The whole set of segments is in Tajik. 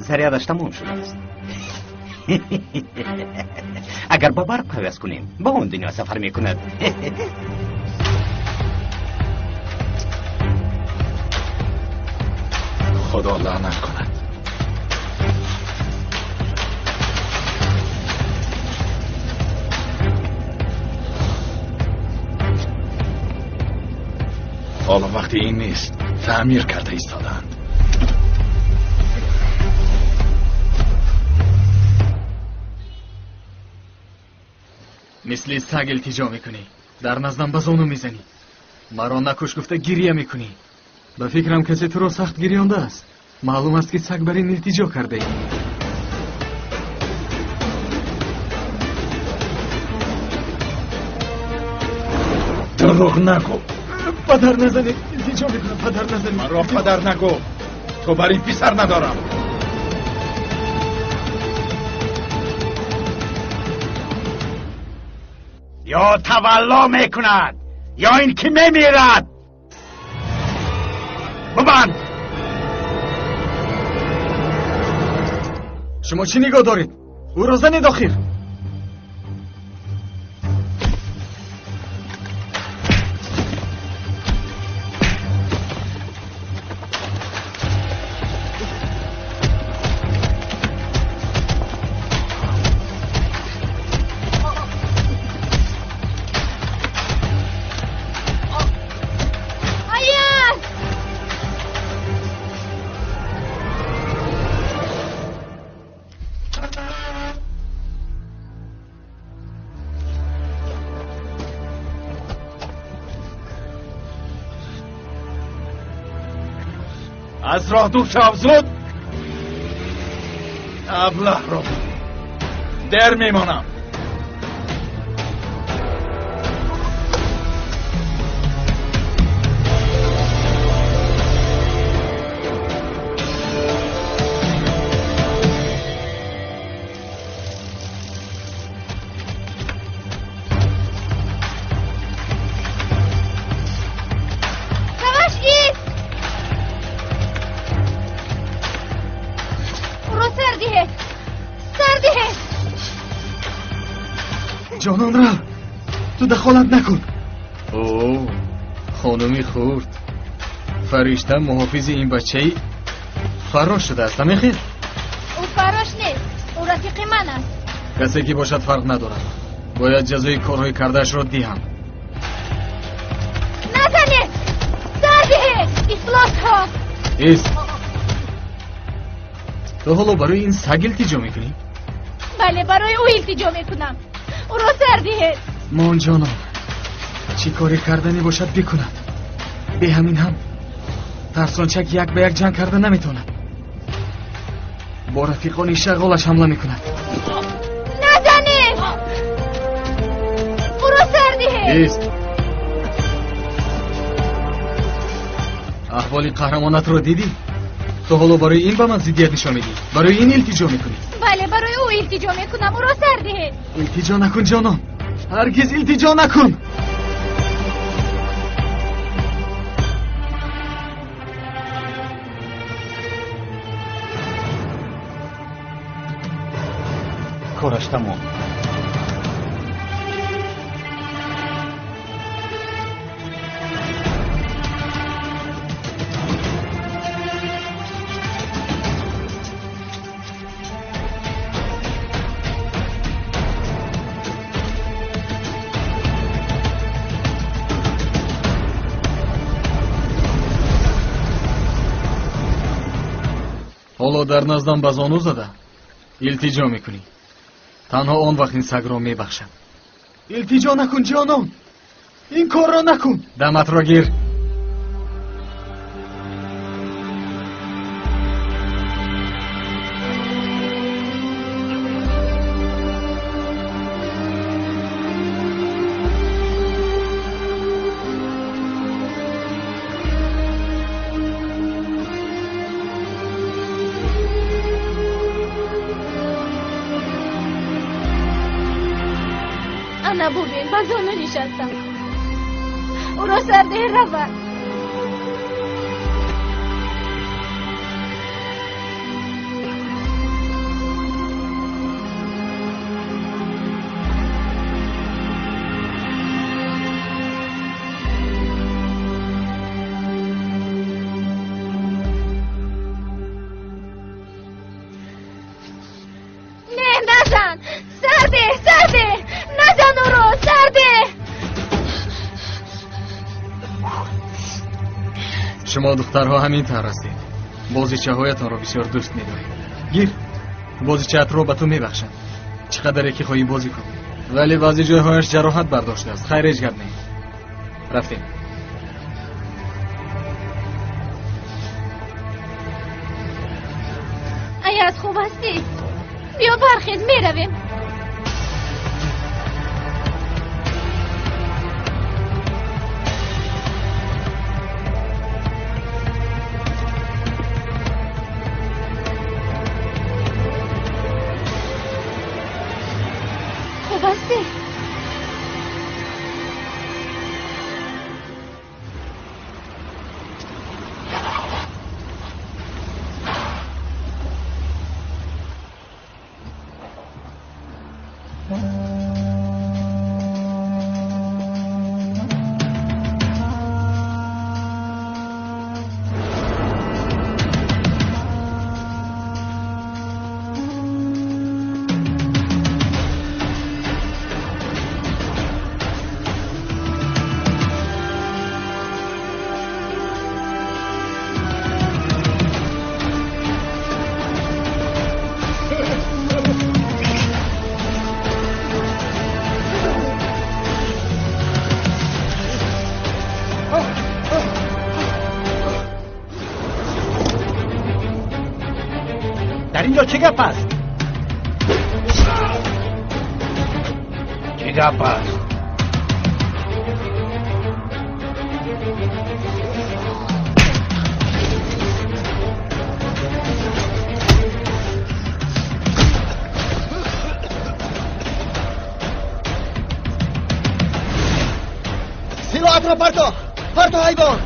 Зарядаш тамом шудааст. Агар ба барқ пайваст кунем, ба он дунё сафар мекунад. Худо лаънат кунад. Ҳоло вақти ин нест. Таъмир карда истодаанд. Мисли саг илтиҷо мекунӣ. Дар наздам ба зону мезанӣ. Маро накуш гуфта гирия мекунӣ. Ба фикрам касе туро сахт гирёндааст. Маълум аст, ки саг бар ин илтиҷо кардаӣ. Дурӯғ нагӯ. Падар назанед, илтиҷо мекунам, падар назанед. Маро падар нагӯ. То бар ин писар надорам. Ё тавалло мекунад, ё ин ки мемирад. Бибанд. Шумо чӣ нигоҳ доред? Ӯро занед охир. Аз роҳ дур шав, зуд! Аблаҳро дер мемонам. Ҷонон, рав, ту дахолат накун. О, хонуми хурд, фаришта муҳофизи ин бачаи фаррош шудааст, намехел? Ӯ фаррош нест, ӯ рафиқи ман аст. Касе ки бошад фарқ надорад. Бояд ҷазои корҳои кардаашро диҳам. Назанед! Сар диҳед! Ифлосҳо! Ист! Ту ҳоло барои ин саг илтиҷо мекунӣ? Бале, барои ӯ илтиҷо мекунам. Ӯро сар диҳед. Мон ҷонон, чӣ коре кардане бошад бикунад. Бе ҳамин ҳам тарсончак як ба як ҷанг карда наметавонад. Бо рафиқони шағолаш ҳамла мекунад. Назанед! Ӯро сар диҳед. Ист! Аҳволи қаҳрамонатро дидӣ? Ту ҳоло барои ин ба ман зиддият нишон медиҳӣ? Барои ин илтиҷо мекунӣ? Бале, барои ӯ илтиҷо мекунам. Ӯро сар диҳед. Илтиҷо накун, ҷонон. Ҳаргиз илтиҷо накун. Кораш тамом. Ҳоло дар наздам ба зону зада илтиҷо мекунӣ. Танҳо он вақт ин сагро мебахшам. Илтиҷо накун, ҷонон. Ин корро накун. Даматро гир. Ана бубин, ба зону нишастам. Ӯро сардеҳ равад. Шумо духтарҳо ҳамин тавр ҳастед. Бозичаҳоятонро бисёр дӯст медоред. Гир, бозичаатро ба ту мебахшам. Чӣ қадаре ки хоҳӣ бозӣ кун. Вале баъзе ҷойҳояш ҷароҳат бардоштааст. Хайр, ҳеҷ гап не. Рафтем. Аяз, хуб ҳастӣ? Биё бархез, меравем. Хуб ҳастӣ? Дар инҷо чӣ гап аст? Чӣ гап аст? Силоҳатро парто! Парто, ҳайвон!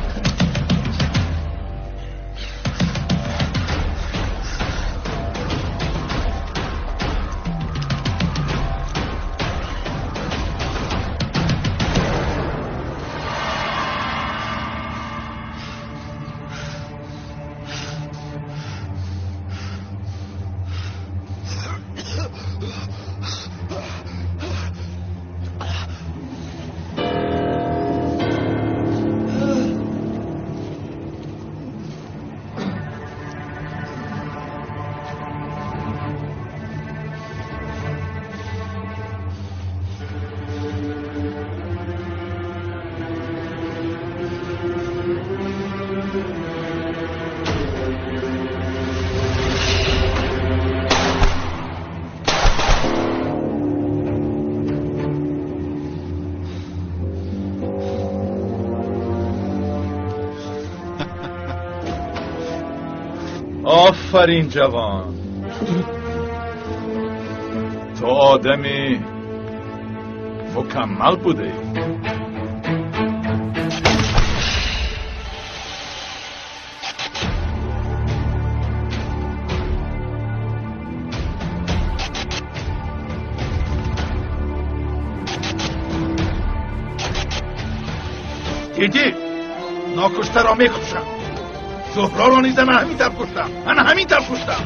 آفرین جوان، تو آدمی مکمل بوده. دیدی ناکشته را میکشم، زهرا را نیز من همین طرف کشتم، من همین طرف کشتم.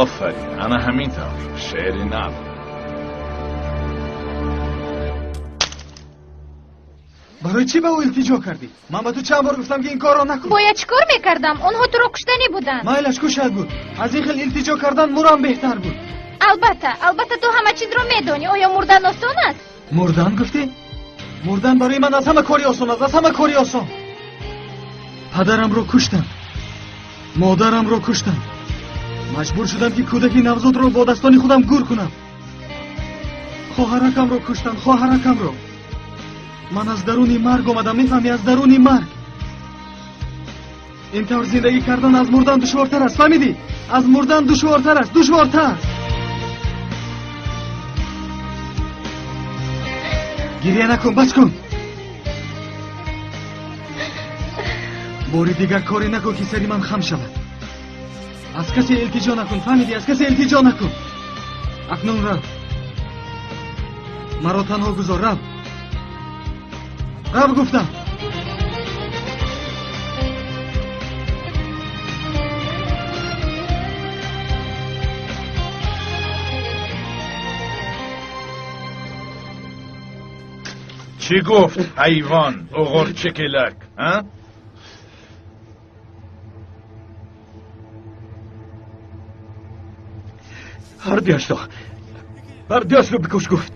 آفرین، انا همین طور شعری نب. барои чӣ ба ӯ илтиҷо кардӣ? Ман ба ту чанд бор гуфтам, ки ин корро накун. Бояд чӣ кор мекардам? Онҳо туро куштанӣ буданд. Майлаш, кушад буд. Аз ин хел илтиҷо кардан мурам беҳтар буд. Албатта, албатта, ту ҳама чизро медонӣ. Оё мурдан осон аст? Мурдан гуфтӣ? Мурдан барои ман аз ҳама кори осон аст, аз ҳама кори осон. Падарамро куштанд, модарамро куштанд. Маҷбур шудам, ки кӯдаки навзодро бо дастони худам гур кунам. Хоҳаракамро куштанд, хоҳаракамро. Ман аз даруни марг омадам, мефаҳмӣ, аз даруни марг. Ин тавр зиндагӣ кардан аз мурдан душвортар аст, фаҳмидӣ? Аз мурдан душвортар аст, душвортар. Гиря накун, бас кун. Бори дигар коре накун, ки сари ман хам шавад. Аз касе илтиҷо накун, фаҳмидӣ? Аз касе илтиҷо накун. Акнун рав. Маро танҳо гузор, рав. Рав гуфтам. Чӣ гуфт ҳайвон уғурчикилак, а? Ҳардуяшро бикуш гуфт.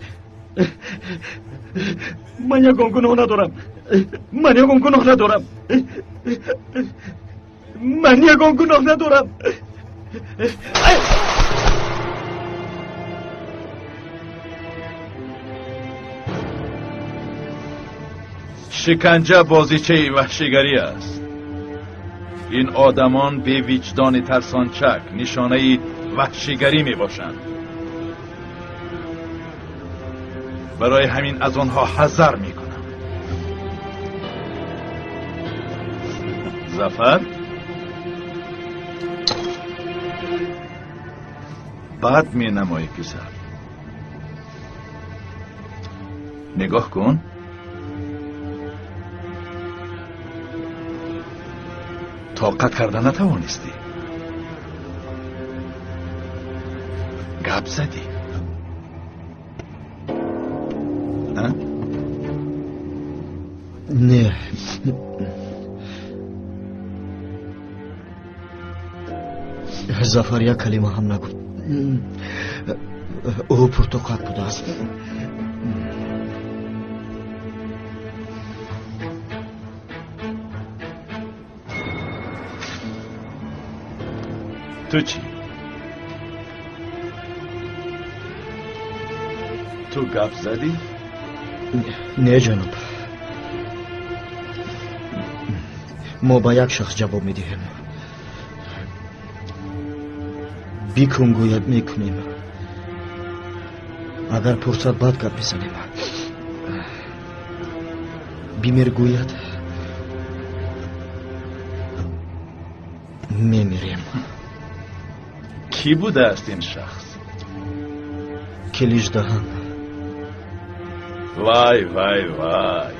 Ман ягон гуноҳ надорам. Ман ягон гуноҳ надорам. Ман ягон гуноҳ надорам. Шиканҷа бозичаи ваҳшигарӣ аст. Ин одамон бевиҷдони тарсончак нишонаи ваҳшигарӣ мебошанд. Барои ҳамин аз онҳо ҳазар мекунам. Зафар, бад менамоӣ писар. Нигоҳ кун. Тоқат карда натавонистӣ. Гап задӣ. Не. Зафар як калима ҳам нагуфт. Ӯ пуртоқат будааст. Ту чӣ? Ту гап задӣ? Не, ҷаноб. Мо ба як шахс ҷавоб медиҳем. Бикун гӯяд, мекунем. Агар пурсад, бад гап мезанем. Бимир гӯяд, мемирем. Кӣ будааст ин шахс? Килиждаҳан. Вай, вай, вай.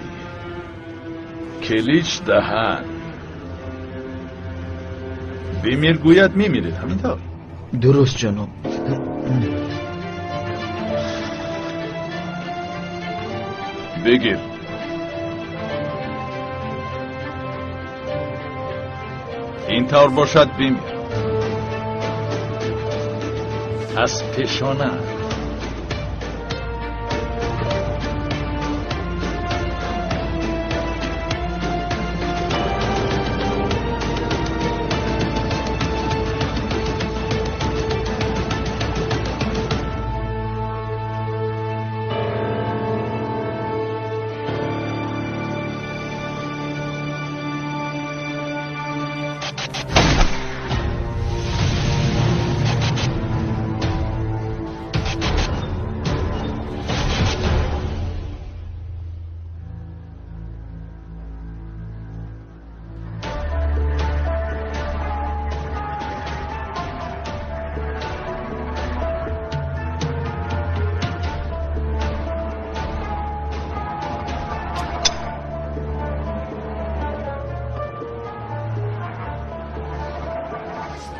Килиждаҳан. Бимир гӯяд, мемиред, ҳамин тавр? Дуруст, ҷаноб. Бигир. Ин тавр бошад, бимир. Аз пешона.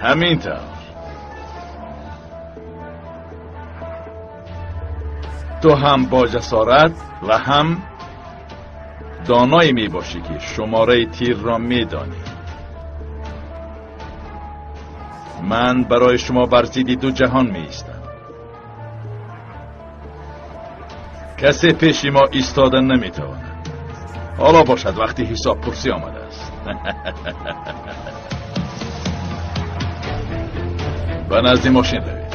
Ҳамин тавр. Ту ҳам бо ҷасорат ва ҳам доное мебошӣ, ки шумораи тирро медонӣ. Ман барои шумо бар зидди ду ҷаҳон меистам. Касе пеши мо истода наметавонад. Ҳоло бошад вақти ҳисобпурсӣ омадааст. Ба назди мошин равед.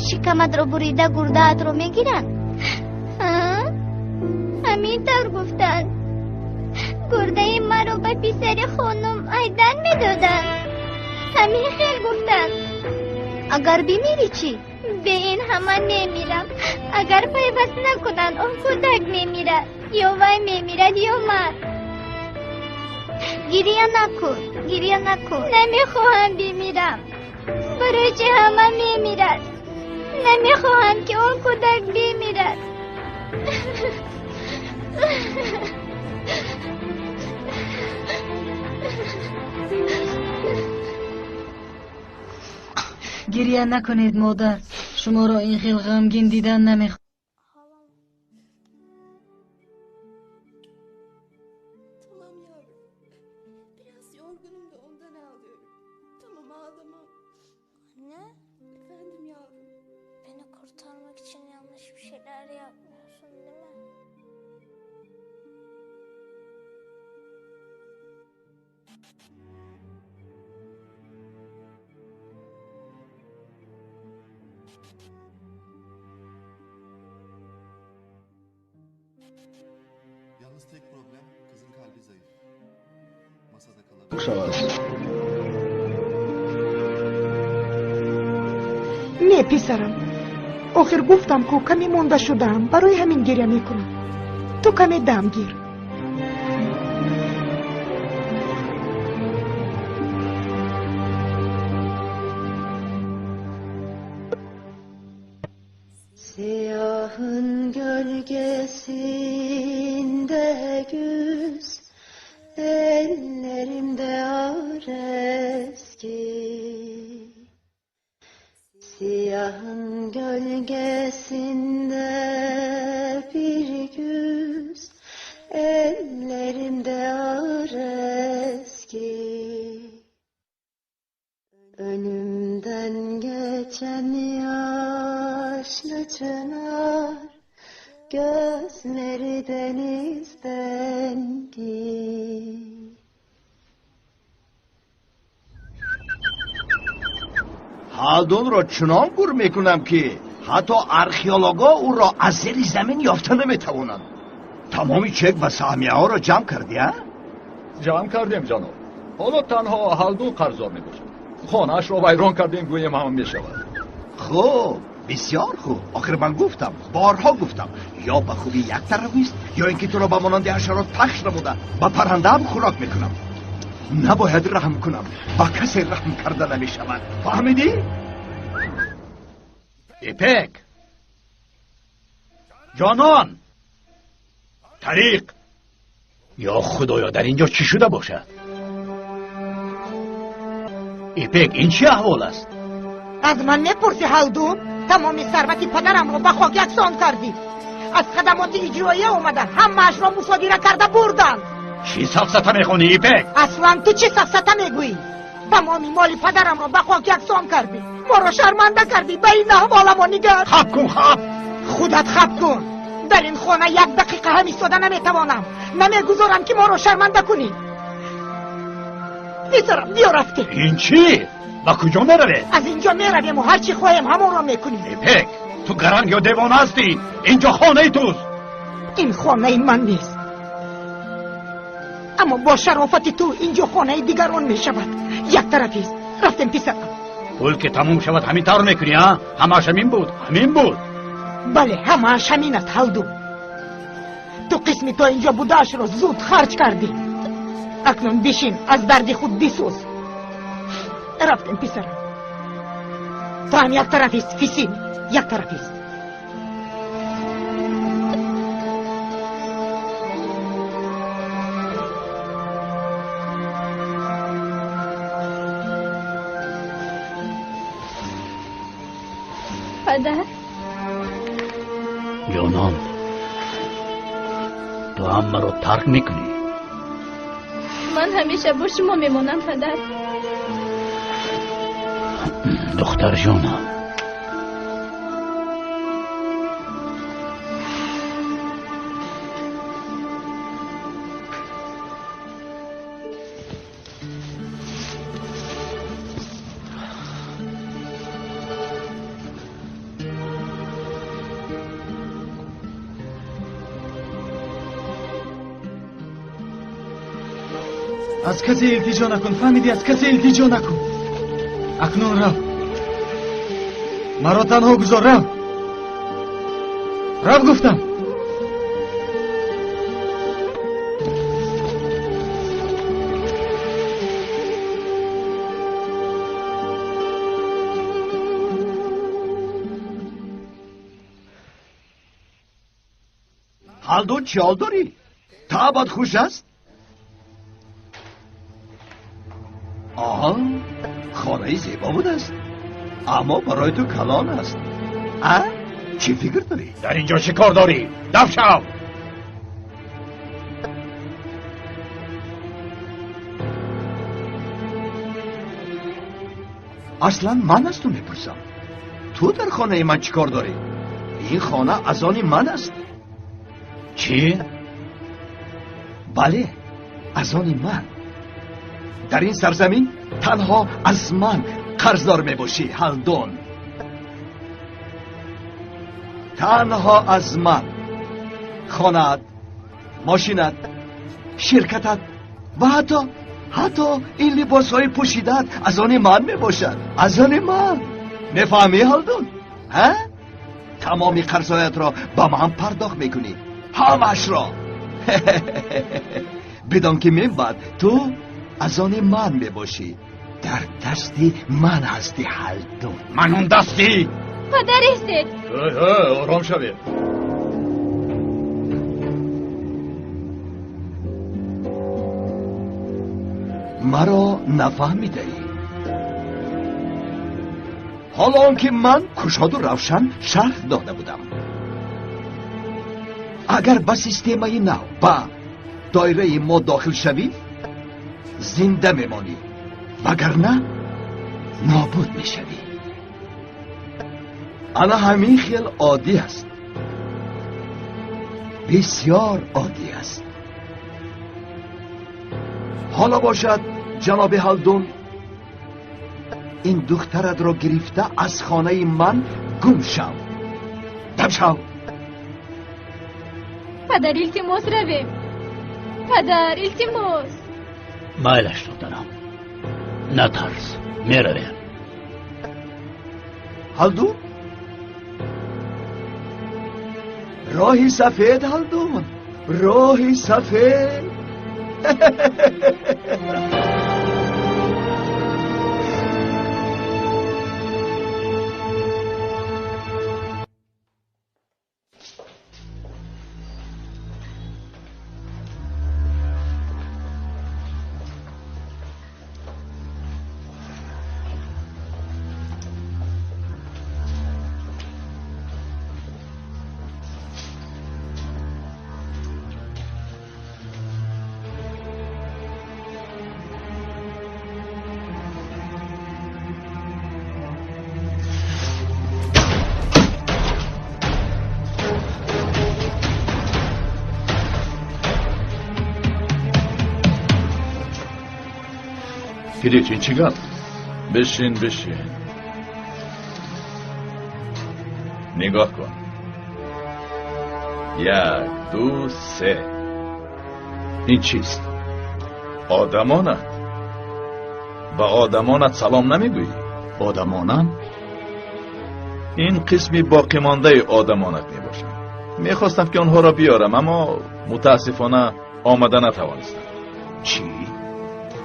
Шикаматро бурида гурдаатро мегиранд? Ҳамин тавр гуфтанд. Гурдаи маро ба писари хонум Айдан медоданд. Ҳамин хел гуфтанд. Агар бимирӣ чӣ? Бе ин ҳама мемирам. Агар пайваст накунанд, он кӯдак мемирад. Ё вай мемирад, ё ман. Гирия накун, гирия накун. Намехоҳам бимирам. Барои чӣ ҳама мемирад? Намехоҳам ки он кӯдак бимирад. Гирия накунед, модар. Шуморо ин хел ғамгин дидан намехоҳам. Tamam yavrum. Biraz yorgunum da ondan ağlıyorum. Tamam ağlamam. Anne, Efendim yavrum. beni kurtarmak için yanlış bir şeyler yapmıyorsun değil mi? Yalnız tek problem kızın kalbi zayıf. Masada kalabilir. Не, писарам, охир гуфтам ку каме монда шудаам, барои ҳамин гиря мекунам. Ту каме дам гир. Siyahın gölgesinde güz, ellerimde ağır eski. Siyahın gölgesinde bir güz, ellerimde ağır eski. Önümden geçen yaşlı çınar, gözleri denizden gi. Ҳалдунро чунон гур мекунам, ки ҳатто археологҳо ӯро аз зери замин ёфта наметавонанд. Тамоми чек ва саҳмияҳоро ҷамъ кардӣ, а? Ҷамъ кардем, ҷаноб. Ҳоло танҳо Ҳалдун қарздор мебошад. Хонаашро вайрон кардем, гӯем ҳам мешавад. Хуб, бисёр хуб. Охир ман гуфтам, борҳо гуфтам, ё ба хубӣ як тарафист, ё ин ки туро ба монанди ҳашарот пахш намуда ба паррандаам хӯрок мекунам. Набояд раҳм кунам, ба касе раҳм карда намешавад. Фаҳмидӣ? Ипек, ҷонон, Тариқ. Ё худоё, дар ин ҷо чӣ шуда бошад? Ипек, ин чӣ аҳвол аст? Аз ман мепурсӣ, Ҳалдун? Тамоми сарвати падарамро ба хок яксон кардӣ. Аз хадамоти иҷроия омада ҳамаашро мусодира карда бурданд. Чӣ сафсата мехонӣ, Ипек? Аслан ту чӣ сафсата мегӯӣ? Тамоми моли падарамро ба хок яксон кардӣ, моро шарманда кардӣ. Ба ин аҳволамон нигар. Хаб кун, хаб. Худат хаб кун. Дар ин хона як дақиқа ҳам истода наметавонам. Намегузорам ки моро шарманда кунӣ. Писарам, биё, рафтем. Ин чӣ? Ба куҷо меравед? Аз инҷо меравему ҳар чӣ хоҳем, ҳамонро мекунем. Ипек, ту гаранг ё девона ҳастӣ? Ин ҷо хонаи туст. Ин хонаи ман нест, аммо бо шарофати ту инҷо хонаи дигарон мешавад. Як тарафист. Рафтем, писарам. Пул ки тамом шавад, ҳамин тавр мекунӣ, а? Ҳамааш ҳамин буд, ҳамин буд. Бале, ҳамааш ҳамин аст, Ҳалдун. Ту қисми то инҷо будаашро зуд харҷ кардӣ. Акнун бишин, аз дарди худ бисӯз. Рафтем, писарам. Ту ҳам як тарафист, фисин, як тарафист. Падар. Ҷонон, ту ҳам маро тарк мекунӣ? Ман ҳамеша бо шумо мемонам, падар. Духтарҷонам. Аз касе илтиҷо накун, фаҳмидӣ? Аз касе илтиҷо накун. Акнун рав. Маро танҳо гузор, рав. Рав гуфтам. Ҳалдун, чӣ ҳол дорӣ? Таъбат хуш аст? Оҳо, хонаи зебо будааст, аммо барои ту калон аст. А? Чӣ фикр дорӣ? Дар инҷо чӣ кор дорӣ? Даф шав! Аслан ман аз ту мепурсам. Ту дар хонаи ман чӣ кор дорӣ? Ин хона аз они ман аст. Чӣ? Бале, аз они ман. Дар ин сарзамин танҳо аз ман қарздор мебошӣ, Ҳалдун. Танҳо аз ман. Хонаат, мошинат, ширкатат ва ҳатто ин либосҳои пӯшидаат аз они ман мебошад. Аз они ман. Мефаҳмӣ, Ҳалдун? Ҳа? Тамоми қарзҳоятро ба ман пардохт мекунӣ. Ҳамаашро. Бидон ки мин баъд ту аз они ман мебошӣ. Дар дасти ман ҳастӣ, Ҳалдун. Ман он дастӣ! Падар, истед! Ором шавед. Маро нафаҳмидаӣ. Ҳоло он ки ман кушоду равшан шарҳ дода будам. Агар ба системаи нав, ба доираи мо дохил шавӣ, зинда мемонӣ, вагарна нобуд мешавӣ. Ана ҳамин хел оддӣ аст. Бисёр оддӣ аст. Ҳоло бошад, ҷаноби Ҳалдун, ин духтаратро гирифта аз хонаи ман гум шав. Дам шав. Падар, илтимос, равем. Падар, илтимос. Майлаш, духтарам, натарс, меравем. Ҳалдун, роҳи сафед, Ҳалдун, роҳи сафед. Килич, ин чӣ гап? Бишин, бишин. Нигоҳ кун. 1, 2, 3. Ин чист? Одамонат. Ба одамонат салом намегӯӣ? Одамонам? Ин қисми боқимондаи одамонат мебошад. Мехостам ки онҳоро биёрам, аммо мутаассифона омада натавонистам. Чӣ?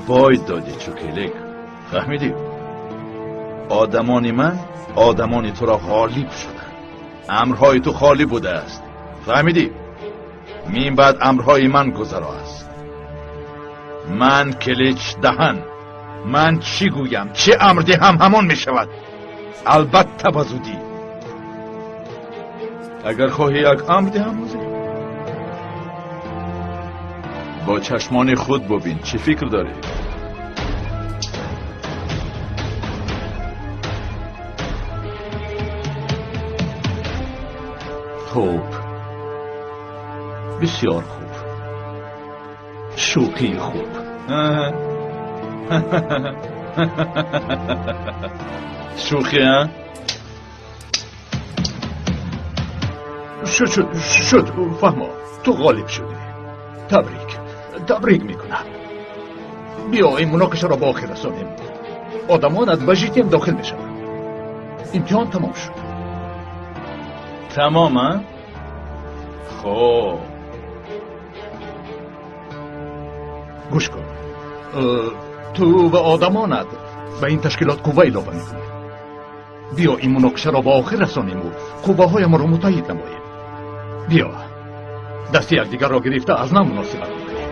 Вой додӣ, Чукелек. Фаҳмидӣ? Одамони ман одамони туро ғолиб шуданд. Амрҳои ту холӣ будааст. Фаҳмидӣ? Мин баъд амрҳои ман гузаро аст. Ман Килич Даҳан. Ман чӣ гӯям, чӣ амр диҳам, ҳамон мешавад. Албатта ба зудӣ. Агар хоҳӣ як амр диҳам, ҳозир. Бо чашмони худ бубин, чӣ фикр дорӣ? Хуб, бисёр хуб, шӯхии хуб. Шӯхӣ, а? Шуд, шуд, шуд, фаҳмо, ту ғолиб шудӣ. Табрик, табрик мекунам. Биё ин муноқишаро ба охир расонем. Одамонат ба ЖТМ дохил мешаванд. Имтиҳон тамом шуд. Тамом, а? Хоб. Гӯш кун. Ту ва одамонат ба ин ташкилот қувва илова мекунӣ. Биё ин муноқишаро ба охир расониму қувваҳоямонро муттаҳид намоем. Биё дасти якдигарро гирифта аз нав муносибат мекунем.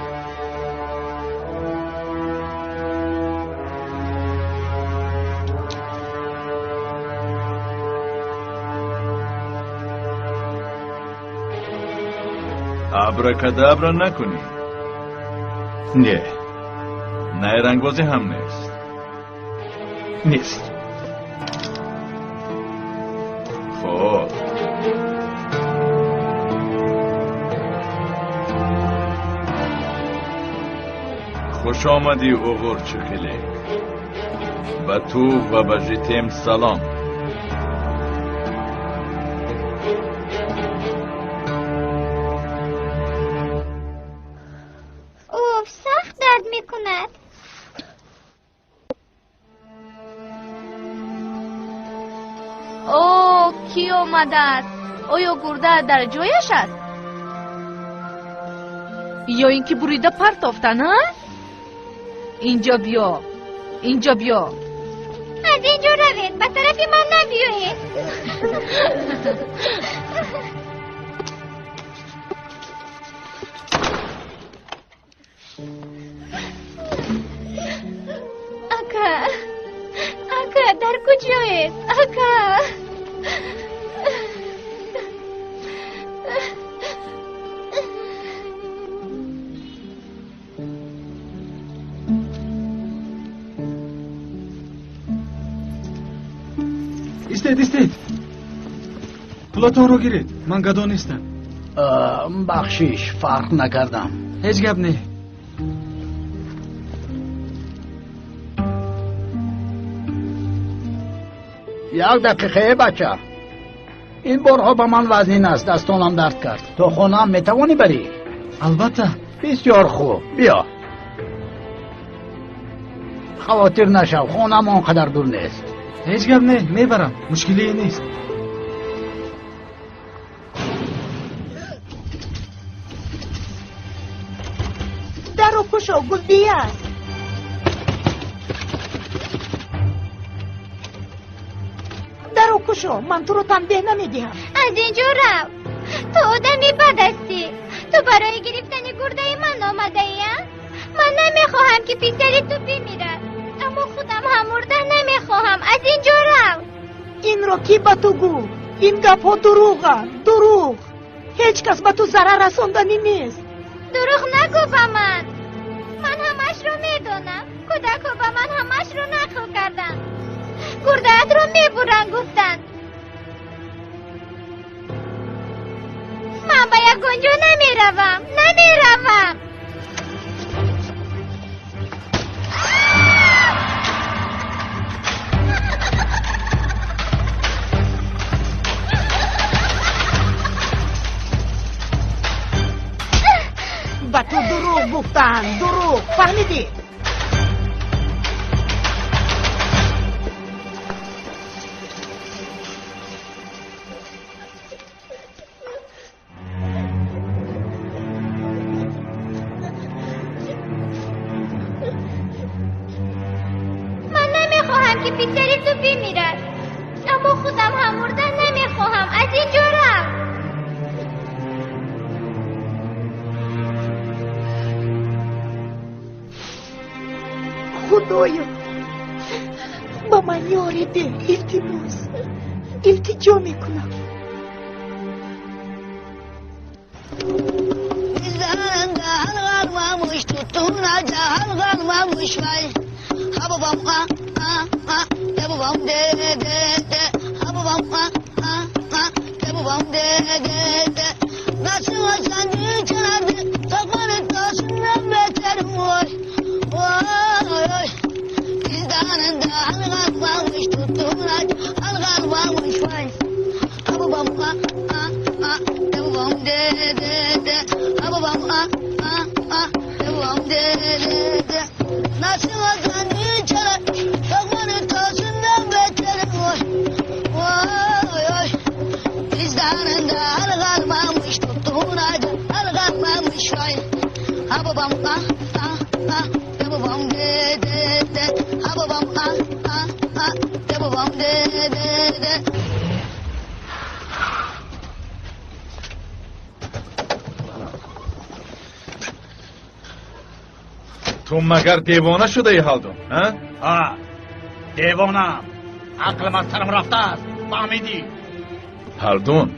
Абракадабра накунӣ. Не. Найрангбозӣ ҳам нест. Нест. Хоб. Хуш омадӣ, Уғурчухелек. Ба ту ва ба ЖТМ салом. Уф, сахт дард мекунад. О, кӣ омадааст? Оё гурда дар ҷояш аст? Ё ин ки бурида партофтан, а? Инҷо биё, инҷо биё. Аз инҷо равед, ба тарафи ман набиёед. Ака, ака, дар куҷоед? Ака. Истед, истед. Пулатонро гиред. Ман гадо нестам. Бахшиш, фарқ накардам. Ҳеҷ гап не. Як дақиқае, бача. Ин борҳо ба ман вазнин аст, дастонам дард кард. То хонаам метавонӣ барӣ? Албатта. Бисёр хуб, биё. Хавотир нашав, хонаам он қадар дур нест. Ҳеҷ гап не, мебарам, мушкилие нест. Даро кушо, Гулбия. Даро кушо, ман туро танбеҳ намедиҳам. Аз инҷо рав. Ту одами бад ҳастӣ. Ту барои гирифтани гурдаи ман омадаӣ, а? Ман намехоҳам, ки писари ту бимирад. Аммо худам ҳам мурда намехоҳам. Аз инҷо рав. Инро кӣ ба ту гуфт? Ин гапҳо дурӯғанд, дурӯғ. Ҳеҷ кас ба ту зарар расонданӣ нест. Дурӯғ нагӯ ба ман. Ман ҳамашро медонам. Кӯдакҳо ба ман ҳамашро нақл карданд. Гурдаатро мебуранд, гуфтанд. Ман ба ягон ҷо намеравам, намеравам. Ба ту дурӯғ гуфтанд, дурӯғ. Фаҳмидӣ? Ман намехоҳам, ки писари ту бимирад. Аммо худам ҳам мурда намехоҳам. Аз инҷо рав. Худоё, ба ман ёрӣ деҳ, илтимос, илтиҷо мекунам. Vicdanında hal kalmamış, tutunacak hal kalmamış vay. Ha babam ha ha ha, de babam de de de. Ha babam ha ha ha, de babam de de de. Nasıl olsan çalardı, takmanın tasından beterim vay. Vay oy. Vicdanında hal kalmamış, tutunacak hal kalmamış vay. Ha babam ha ha ha, de babam de de de. Ha babam ha ha ha, de babam de de de. ده. تو مگر دیوانه شده ای هالدون؟ ها دیوانم، عقلم از سرم رفته است، فهمیدی؟ هالدون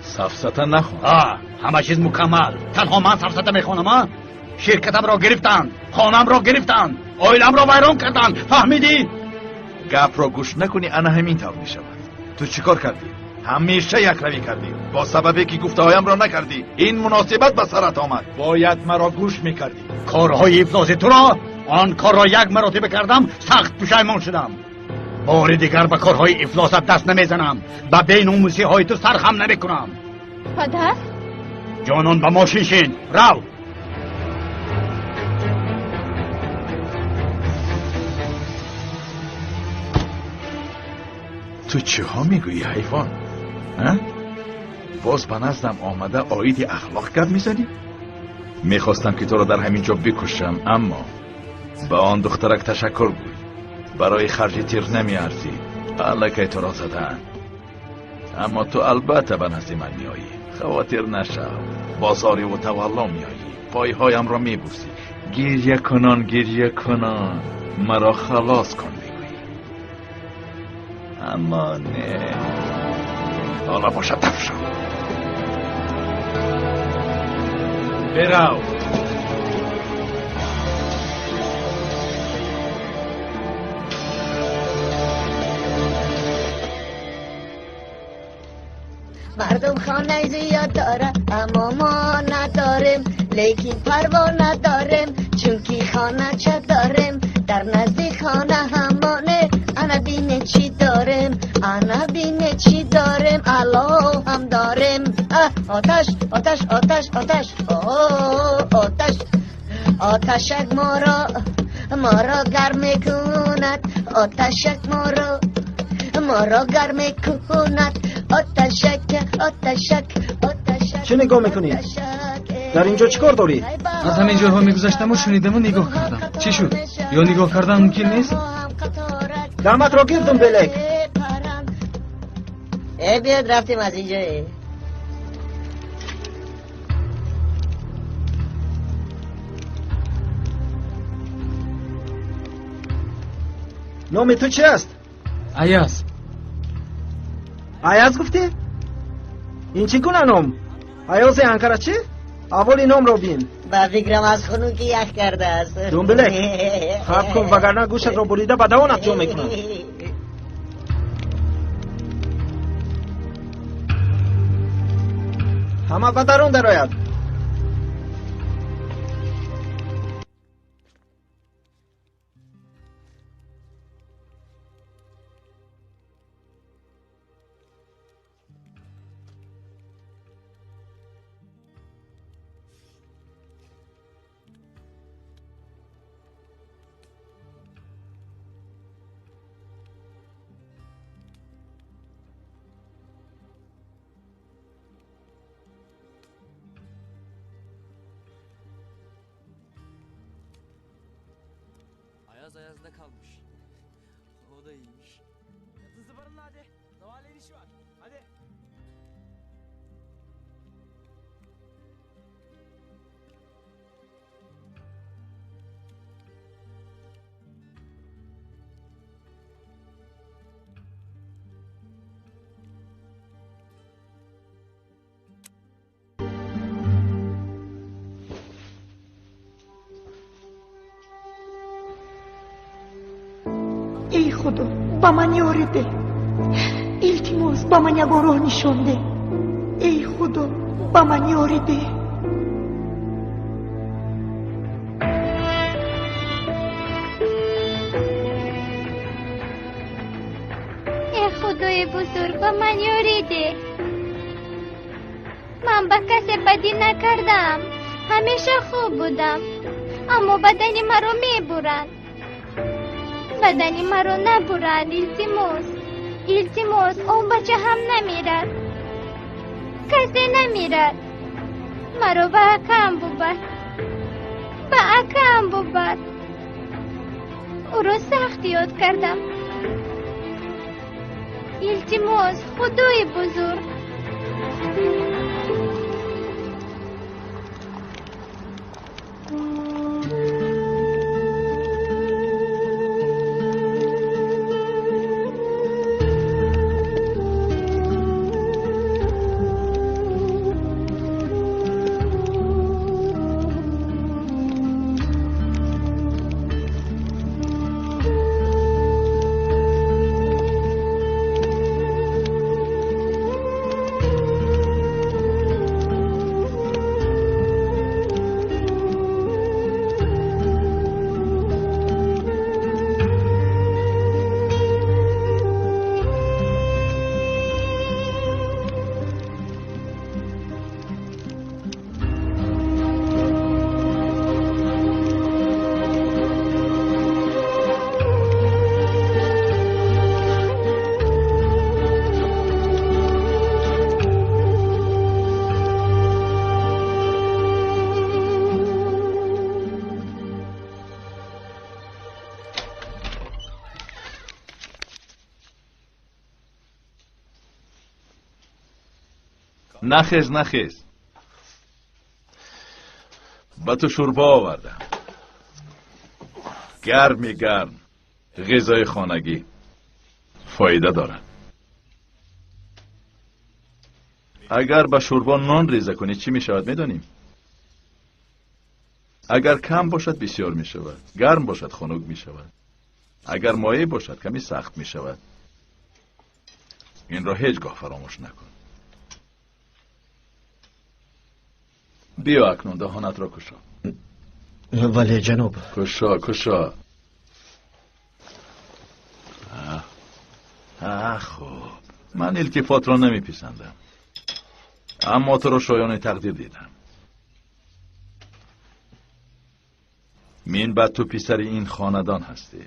سفسطه نخوان. همه چیز مکمل، تنها من سفسطه میخوانم. ها شرکتم را گرفتند، خانم را گرفتند، عائلم را ویران کردند، فهمیدی؟ گپ را گوش نکنی انا همین طور میشود. تو چیکار کردی؟ همیشه یک روی کردی، با سببی که گفته هایم را نکردی این مناسبت به سرت آمد. باید مرا گوش میکردی. کارهای افلاس تو را، آن کار را یک مراتبه کردم، سخت پشیمان شدم. بار دیگر به کارهای افلاست دست نمیزنم، به بیناموسی های تو سرخم نمیکنم. پدر جانان به ماشین شین، رو. تو چه ها میگویی حیوان؟ باز به نزدم آمده آید اخلاق گپ میزنی؟ میخواستم که تو را در همین جا بکشم، اما به آن دخترک تشکر گوی. برای خرج تیر نمیارزی، الکی تو را زدن. اما تو البته به نزد من میایی، خواطر نشو، بازاری و تولا میایی، پایهایم را میبوسی، گریه کنان گریه کنان مرا خلاص کن میگویی. اما نه، حالا باشد دف شو، برو. مردم خانه زیاد داره اما ما نداریم، لیکن پروا نداریم چونکی خانه چه داریم، در نزد خانه همانه. انا بینه چی داریم، انا بینه چی داریم، الله هم داریم. آتش آتش آتش آتش، آتش آتشک ما را گرم کند، آتشک ما را گرم کند، آتشک آتشک آتشک. چه نگاه میکنی؟ در اینجا چیکار داری؟ از همین جاها میگذشتم و شنیدم و نگاه کردم. چی شد؟ یا نگاه کردن ممکن نیست؟ دمت را گرفتم بلک. ای بیاد رفتیم از اینجا. نام تو چی است؟ ایاز. ایاز گفتی؟ این چی گونه نام؟ ایاز انکارا چی؟ اول نام را بین. با فکرم از خنوکی یخ کرده است. دنبلک خب کن وگرنه گوشت را بریده به دوانت جو میکنم. همه به درون درآید. Ayaz'da kalmış. O da iyiymiş. Hızlı barınla hadi. Sabahleyin işi var. Hadi. ای خدا ба ман ёрӣ деҳ, илтимос ба ман ягон роҳ нишон деҳ. Эй худо ба ман ёрӣ деҳ. Эй худои бузург ба ман ёрӣ деҳ. Ман ба касе бадӣ накардам, ҳамеша хуб будам, аммо бадани маро мебуранд. Бадани маро набуранд, илтимос, илтимос. Он бача ҳам намирад, касе намирад. Маро ба акам бубар, ба акам бубар. Ӯро сахт ёд кардам. Илтимос, Худои бузург. Нахез, нахез. Ба ту шӯрбо овардам. Гарми гарм. Ғизои хонагӣ фоида дорад. Агар ба шӯрбо нон реза кунӣ чӣ мешавад медонӣ? Агар кам бошад бисёр мешавад, гарм бошад хунук мешавад, агар моеъ бошад каме сахт мешавад. Инро ҳеҷ гоҳ фаромӯш накун. Биё акнун даҳонатро кушо. Вале ҷаноб. Кушо, кушо. Хуб. Ман илтифотро намеписандам, аммо туро шоёни тақдир дидам. Мин баъд ту писари ин хонадон ҳастӣ,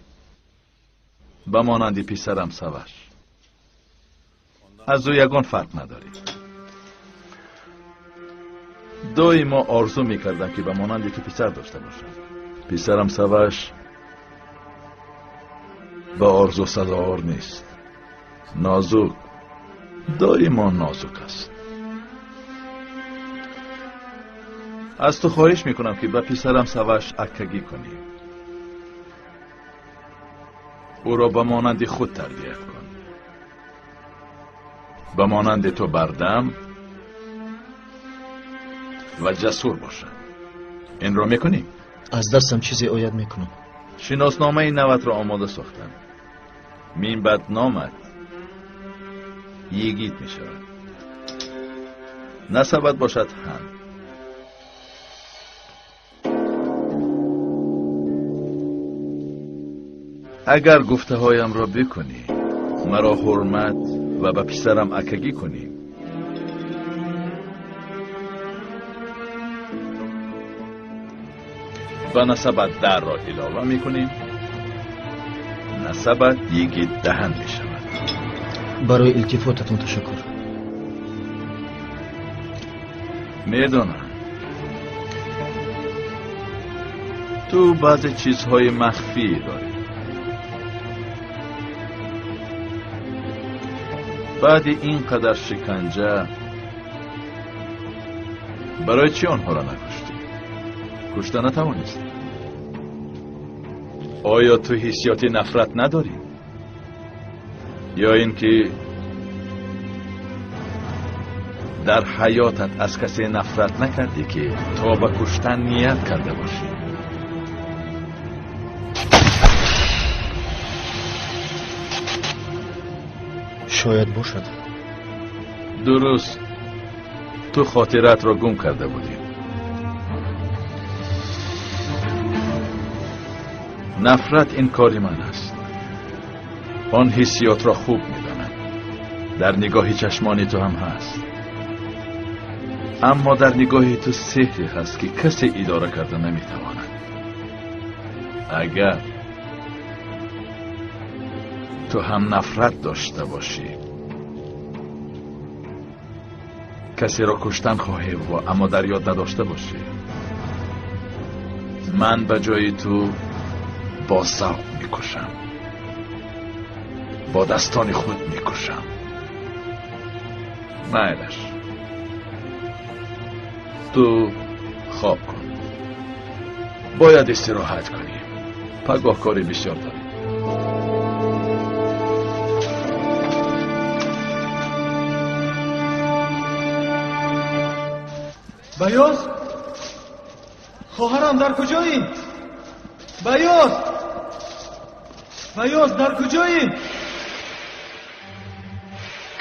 ба монанди писарам Саваш. Аз ӯ ягон фарқ надорӣ. Доимо орзу мекардам, ки ба монанди ту писар дошта бошам. Писарам Саваш ба орзу сазовор нест. Нозук, доимо нозук аст. Аз ту хоҳиш мекунам, ки ба писарам Саваш аккагӣ кунӣ. Ӯро ба монанди худ тарбият кун. Ба монанди ту бардам ва ҷасур бошад. Инро мекунӣ? Аз дастам чизе ояд мекунам. Шиносномаи наватро омода сохтам. Мин баъд номат Йигит мешавад. Насабат бошад ҳам. Агар гуфтаҳоямро бикунӣ, маро ҳурмат ва ба писарам акагӣ кунӣ, ба насабат дарро илова мекунем, насабат Йигит даҳан мешавад. Барои илтифотатон ташаккур. Медонам, ту баъзе чизҳои махфӣ дорӣ. Баъди ин қадар шиканҷа барои чӣ онҳоро накуштӣ? Кушта натавонистӣ? Оё ту ҳиссиёти нафрат надорӣ? Ё ин ки дар ҳаётат аз касе нафрат накардӣ, ки то ба куштан ният карда бошӣ? Шояд бошад. Дуруст, ту хотиратро гум карда будӣ. Нафрат ин кори ман аст. Он ҳиссиётро хуб медонам. Дар нигоҳи чашмони ту ҳам ҳаст. Аммо дар нигоҳи ту сеҳре ҳаст, ки касе идора карда наметавонад. Агар ту ҳам нафрат дошта бошӣ, касеро куштан хоҳӣ, аммо дар ёд надошта бошӣ, ман ба ҷои ту бо завқ мекушам. Бо дастони худ мекушам. Майлаш. Ту хоб кун. Бояд истироҳат кунӣ. Пагоҳ кори бисёр дорем. Баёз? Хоҳарам, дар куҷоӣ? Баёз! Баёз, дар куҷоӣ?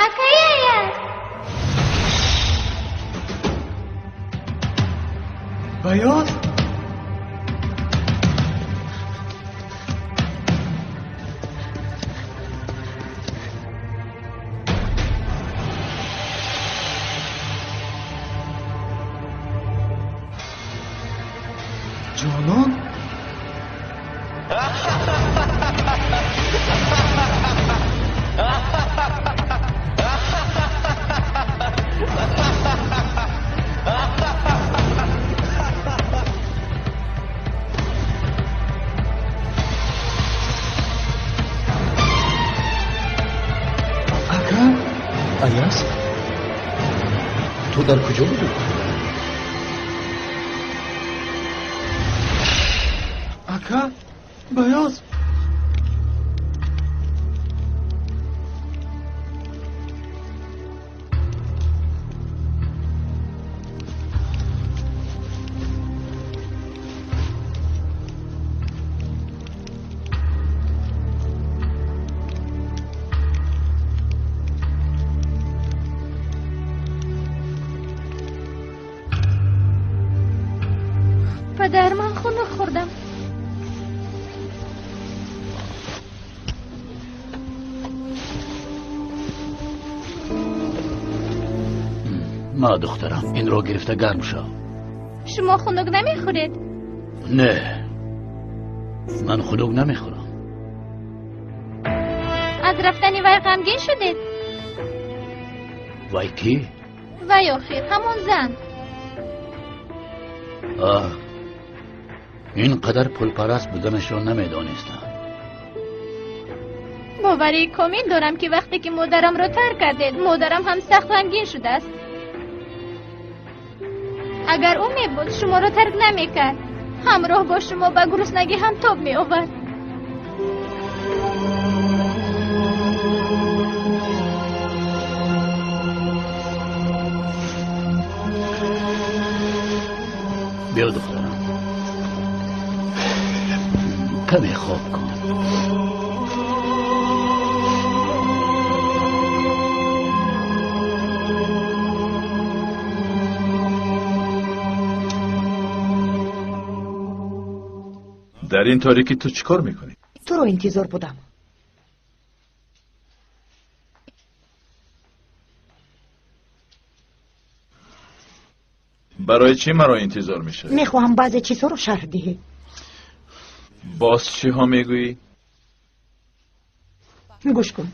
Акаи Аяз! Баёз? Ҷонон? Ака? Аяз? Ту дар куҷо будӣ? Ака? Баёз? Падар, ман хунук хӯрдам. Ма, духтарам, инро гирифта гарм шав. Шумо хунук намехӯред? Не, ман хунук намехӯрам. Аз рафтани вай ғамгин шудед? Вай кӣ? Вай охир, ҳамон зан. Оҳ, ин қадар пулпараст буданашро намедонистам. Боварии комил дорам, ки вақте ки модарамро тарк кардед, модарам ҳам сахт ғамгин шудааст. Агар ӯ мебуд, шуморо тарк намекард. Ҳамроҳ бо шумо ба гуруснагӣ ҳам тоб меовард. Биё, духтарам, каме хоб кун. Дар ин торикӣ ту чӣ кор мекунӣ? Туро интизор будам. Барои чӣ маро интизор мешавӣ? Мехоҳам баъзе чизҳоро шарҳ диҳӣ. Боз чиҳо мегӯӣ? Гӯш кун.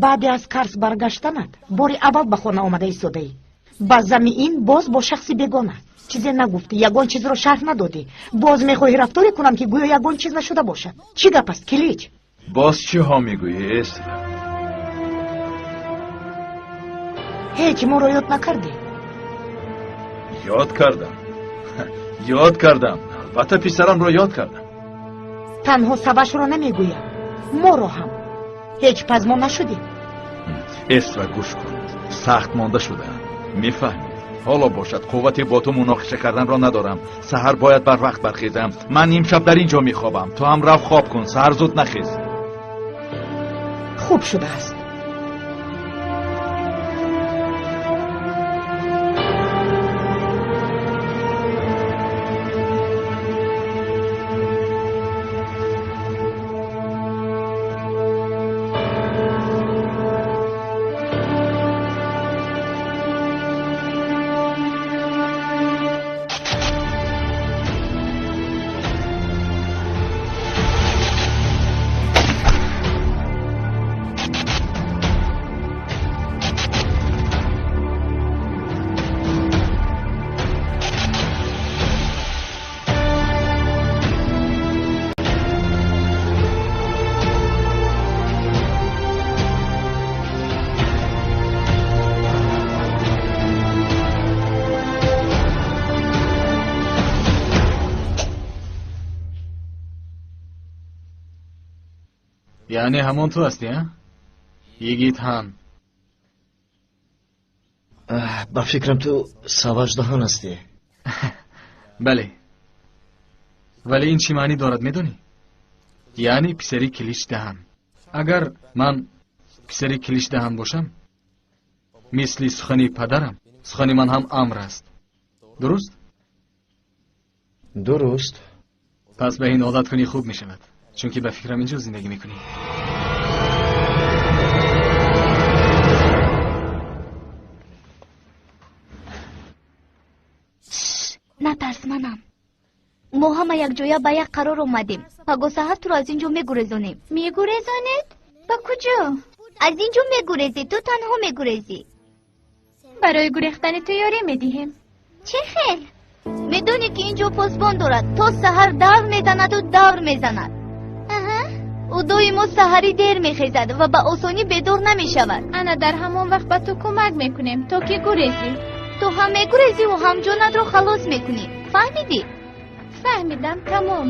Баъде аз Карс баргаштанат бори аввал ба хона омада истодаӣ. Ба зами ин боз бо шахси бегона. Чизе нагуфтӣ, ягон чизро шарҳ надодӣ. Боз мехоҳӣ рафторе кунам, ки гӯё ягон чиз нашуда бошад. Чӣ гап аст, Килич? Боз чиҳо мегӯӣ, Эсра? Ҳеҷ моро ёд накардӣ. Ёд кардам. Ёд кардам. Албатта писарамро ёд кардам. Танҳо Савашро намегӯям, моро ҳам. Ҳеҷ пазмон нашудӣ. Эсра, гӯш кун. Сахт монда шудаам. Мефаҳмӣ? Ҳоло бошад, қуввате бо ту муноқиша карданро надорам. Саҳар бояд барвақт бархезам. Ман имшаб дар ин ҷо мехобам. Ту ҳам рав хоб кун, саҳар зуд нахез. Хуб шудааст. Яъне ҳамон ту ҳастӣ, а? Йигит ҳан. Ба фикрам ту Саваждаҳан ҳастӣ. Бале. Вале ин чӣ маънӣ дорад, медонӣ? Яъне писари Киличдаҳан. Агар ман писари Киличдаҳан бошам, мисли сухани падарам, сухани ман ҳам амр аст. Дуруст? Дуруст. Пас ба ин одат кунӣ хуб мешавад, чунки ба фикрам инҷо зиндагӣ мекунӣ. Натарс, манам. Мо ҳама якҷоя ба як қарор омадем. Паго саҳар туро аз ин ҷо мегурезонем. Мегурезонед? Ба куҷо? Аз ин ҷо мегурезӣ, ту танҳо мегурезӣ. Барои гурехтани ту ёрӣ медиҳем. Чӣ хел? Медонӣ ки ин ҷо посбон дорад, то саҳар давр мезанаду давр мезанад. Ӯ доимо саҳарӣ дер мехезад ва ба осонӣ бедор намешавад. Ана дар ҳамон вақт ба ту кӯмак мекунем, то ки гурезӣ. Ту ҳам мегурезиву ҳам ҷонатро халос мекунӣ. Фаҳмидӣ? Фаҳмидам, тамом.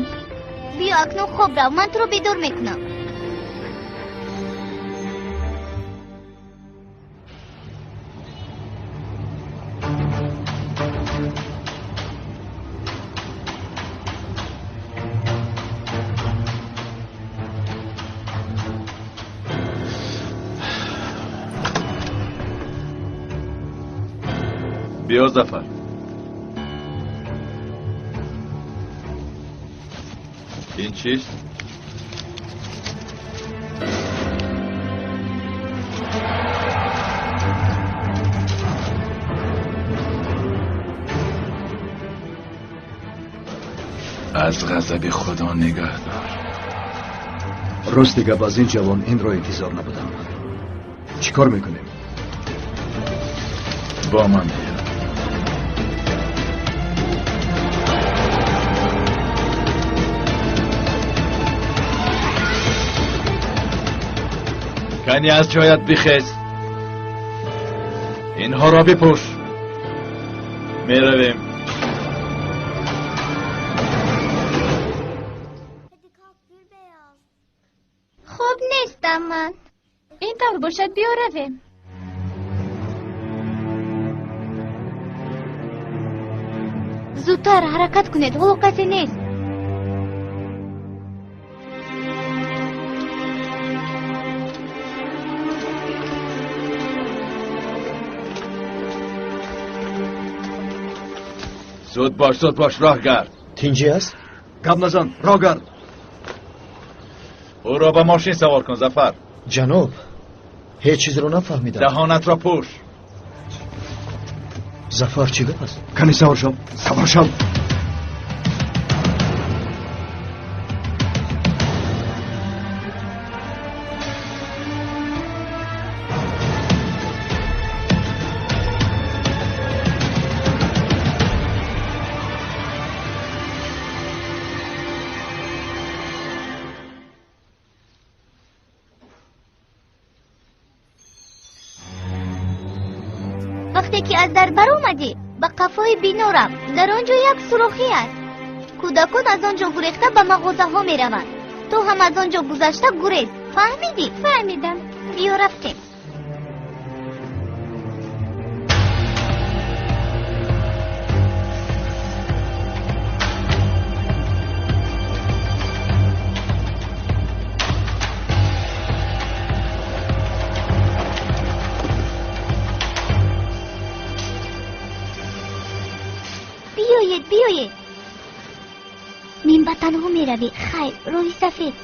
Биё акнун хоб рав, ман туро бедор мекунам. Биё, Зафар. Ин чист? Аз ғазаби Худо нигаҳ дор. Рости гап, аз ин ҷавон инро интизор набудам. Чӣ кор мекунем? Бо ман биё. Кани аз ҷоят бихез. Инҳоро бипӯш. Меравем. Хоб нестам ман. Ин тавр бошад, биё равем. Зудтар ҳаракат кунед, ҳоло касе нест. Зуд бош, зуд бош, роҳ гард. Тинҷӣ аст? Гап назан, роҳ гард. Ӯро ба мошин савор кун, Зафар. Ҷаноб, ҳеҷ чизро нафаҳмидам. Даҳонатро пӯш. Зафар, чӣ гап аст? Кани савор шав, савор шав. Вақте ки аз дар баромадӣ, ба қафои бино рафт. Дар он ҷо як сурохӣ аст. Кӯдакон аз он ҷо гурехта ба мағозаҳо мераванд. Ту ҳам аз он ҷо гузашта гурез. Фаҳмидӣ? Фаҳмидам. Биё рафтем. Биёед, биёед. Мин ба танҳо меравӣ. Хайр, роҳи сафед.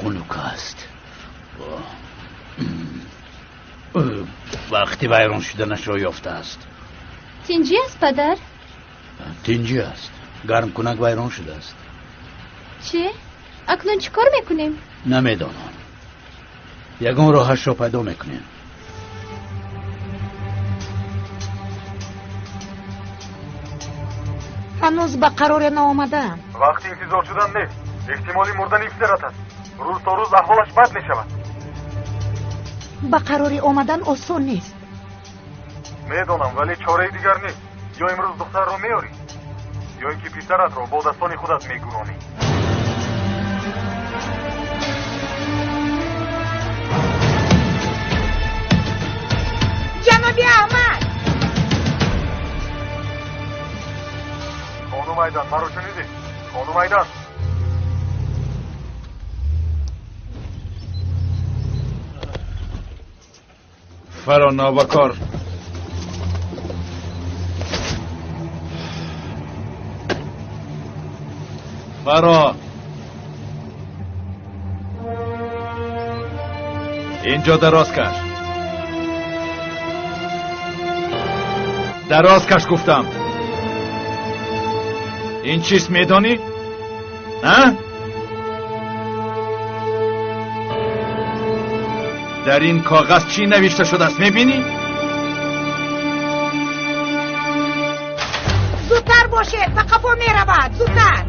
Хунук аст. Вақти вайрон шуданашро ёфтааст. Тинҷӣ аст, падар? Тинҷӣ аст. Гармкунак вайрон шудааст. Чӣ? Акнун чӣ кор мекунем? Намедонам. Ягон роҳашро пайдо мекунем. Ҳанӯз ба қароре наомадаам. Вақти интизор шудан нест. Эҳтимоли мурдани писарат аст. Рӯз то рӯз аҳволаш бад мешавад. Ба қарори омадан осон нест. Медонам, вале чораи дигар нест. Ё имрӯз духтарро меорӣ, ё ин ки писаратро бо дастони худат мегуронӣ. Ҷаноби Аҳмад! Хонум Айдан, маро шунидӣ? Хонум Айдан! Фаро нобакор. Фаро. Инҷо дароз каш. Дароз каш гуфтам. Ин чиз медонӣ? А? Дар ин коғаз чӣ навишта шудааст мебинӣ? Зудтар бошед, ба қафо меравад, зудтар.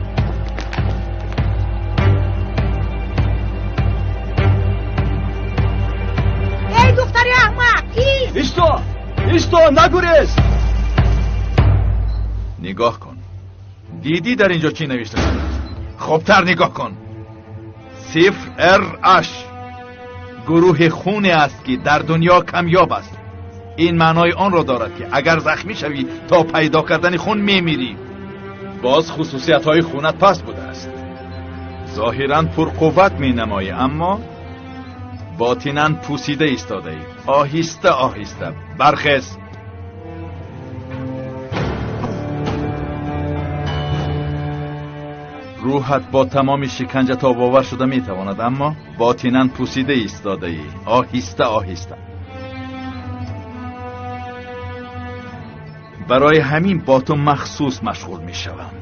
Эй духтари аҳмақ, ист! Исто! Исто, нагурез! Нигоҳ кун. Дидӣ дар инҷо чӣ навишта шудааст? Хубтар нигоҳ кун. 0RH гурӯҳи хуне аст ки дар дунё камёб аст. Ин маънои онро дорад ки агар захмӣ шавӣ то пайдо кардани хун мемирӣ. Боз хусусиятҳои хунат паст будааст. Зоҳиран пурқувват менамоӣ, аммо ботинан пусида истодаӣ. Оҳиста оҳиста бархез. Рӯҳат бо тамоми шиканҷа тобовар шуда метавонад, аммо ботинан пусида истодаӣ. Оҳиста оҳиста. Барои ҳамин бо ту махсус машғул мешавам.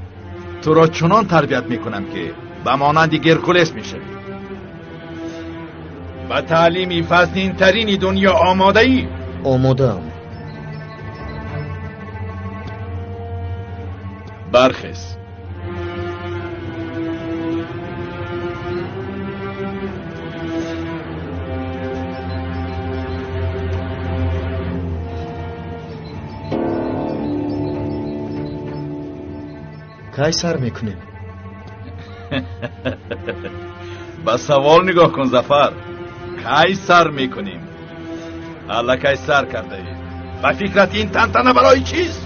Туро чунон тарбият мекунам ки ба монанди Геркулес мешавӣ. Ба таълими вазнинтарини дунё омодаӣ? Омодаам. Бархез. Кай сар мекунем? Ба савол нигоҳ кун, Зафар. Кай сар мекунем? Аллакай сар кардаӣ. Ба фикрат ин тантана барои чист?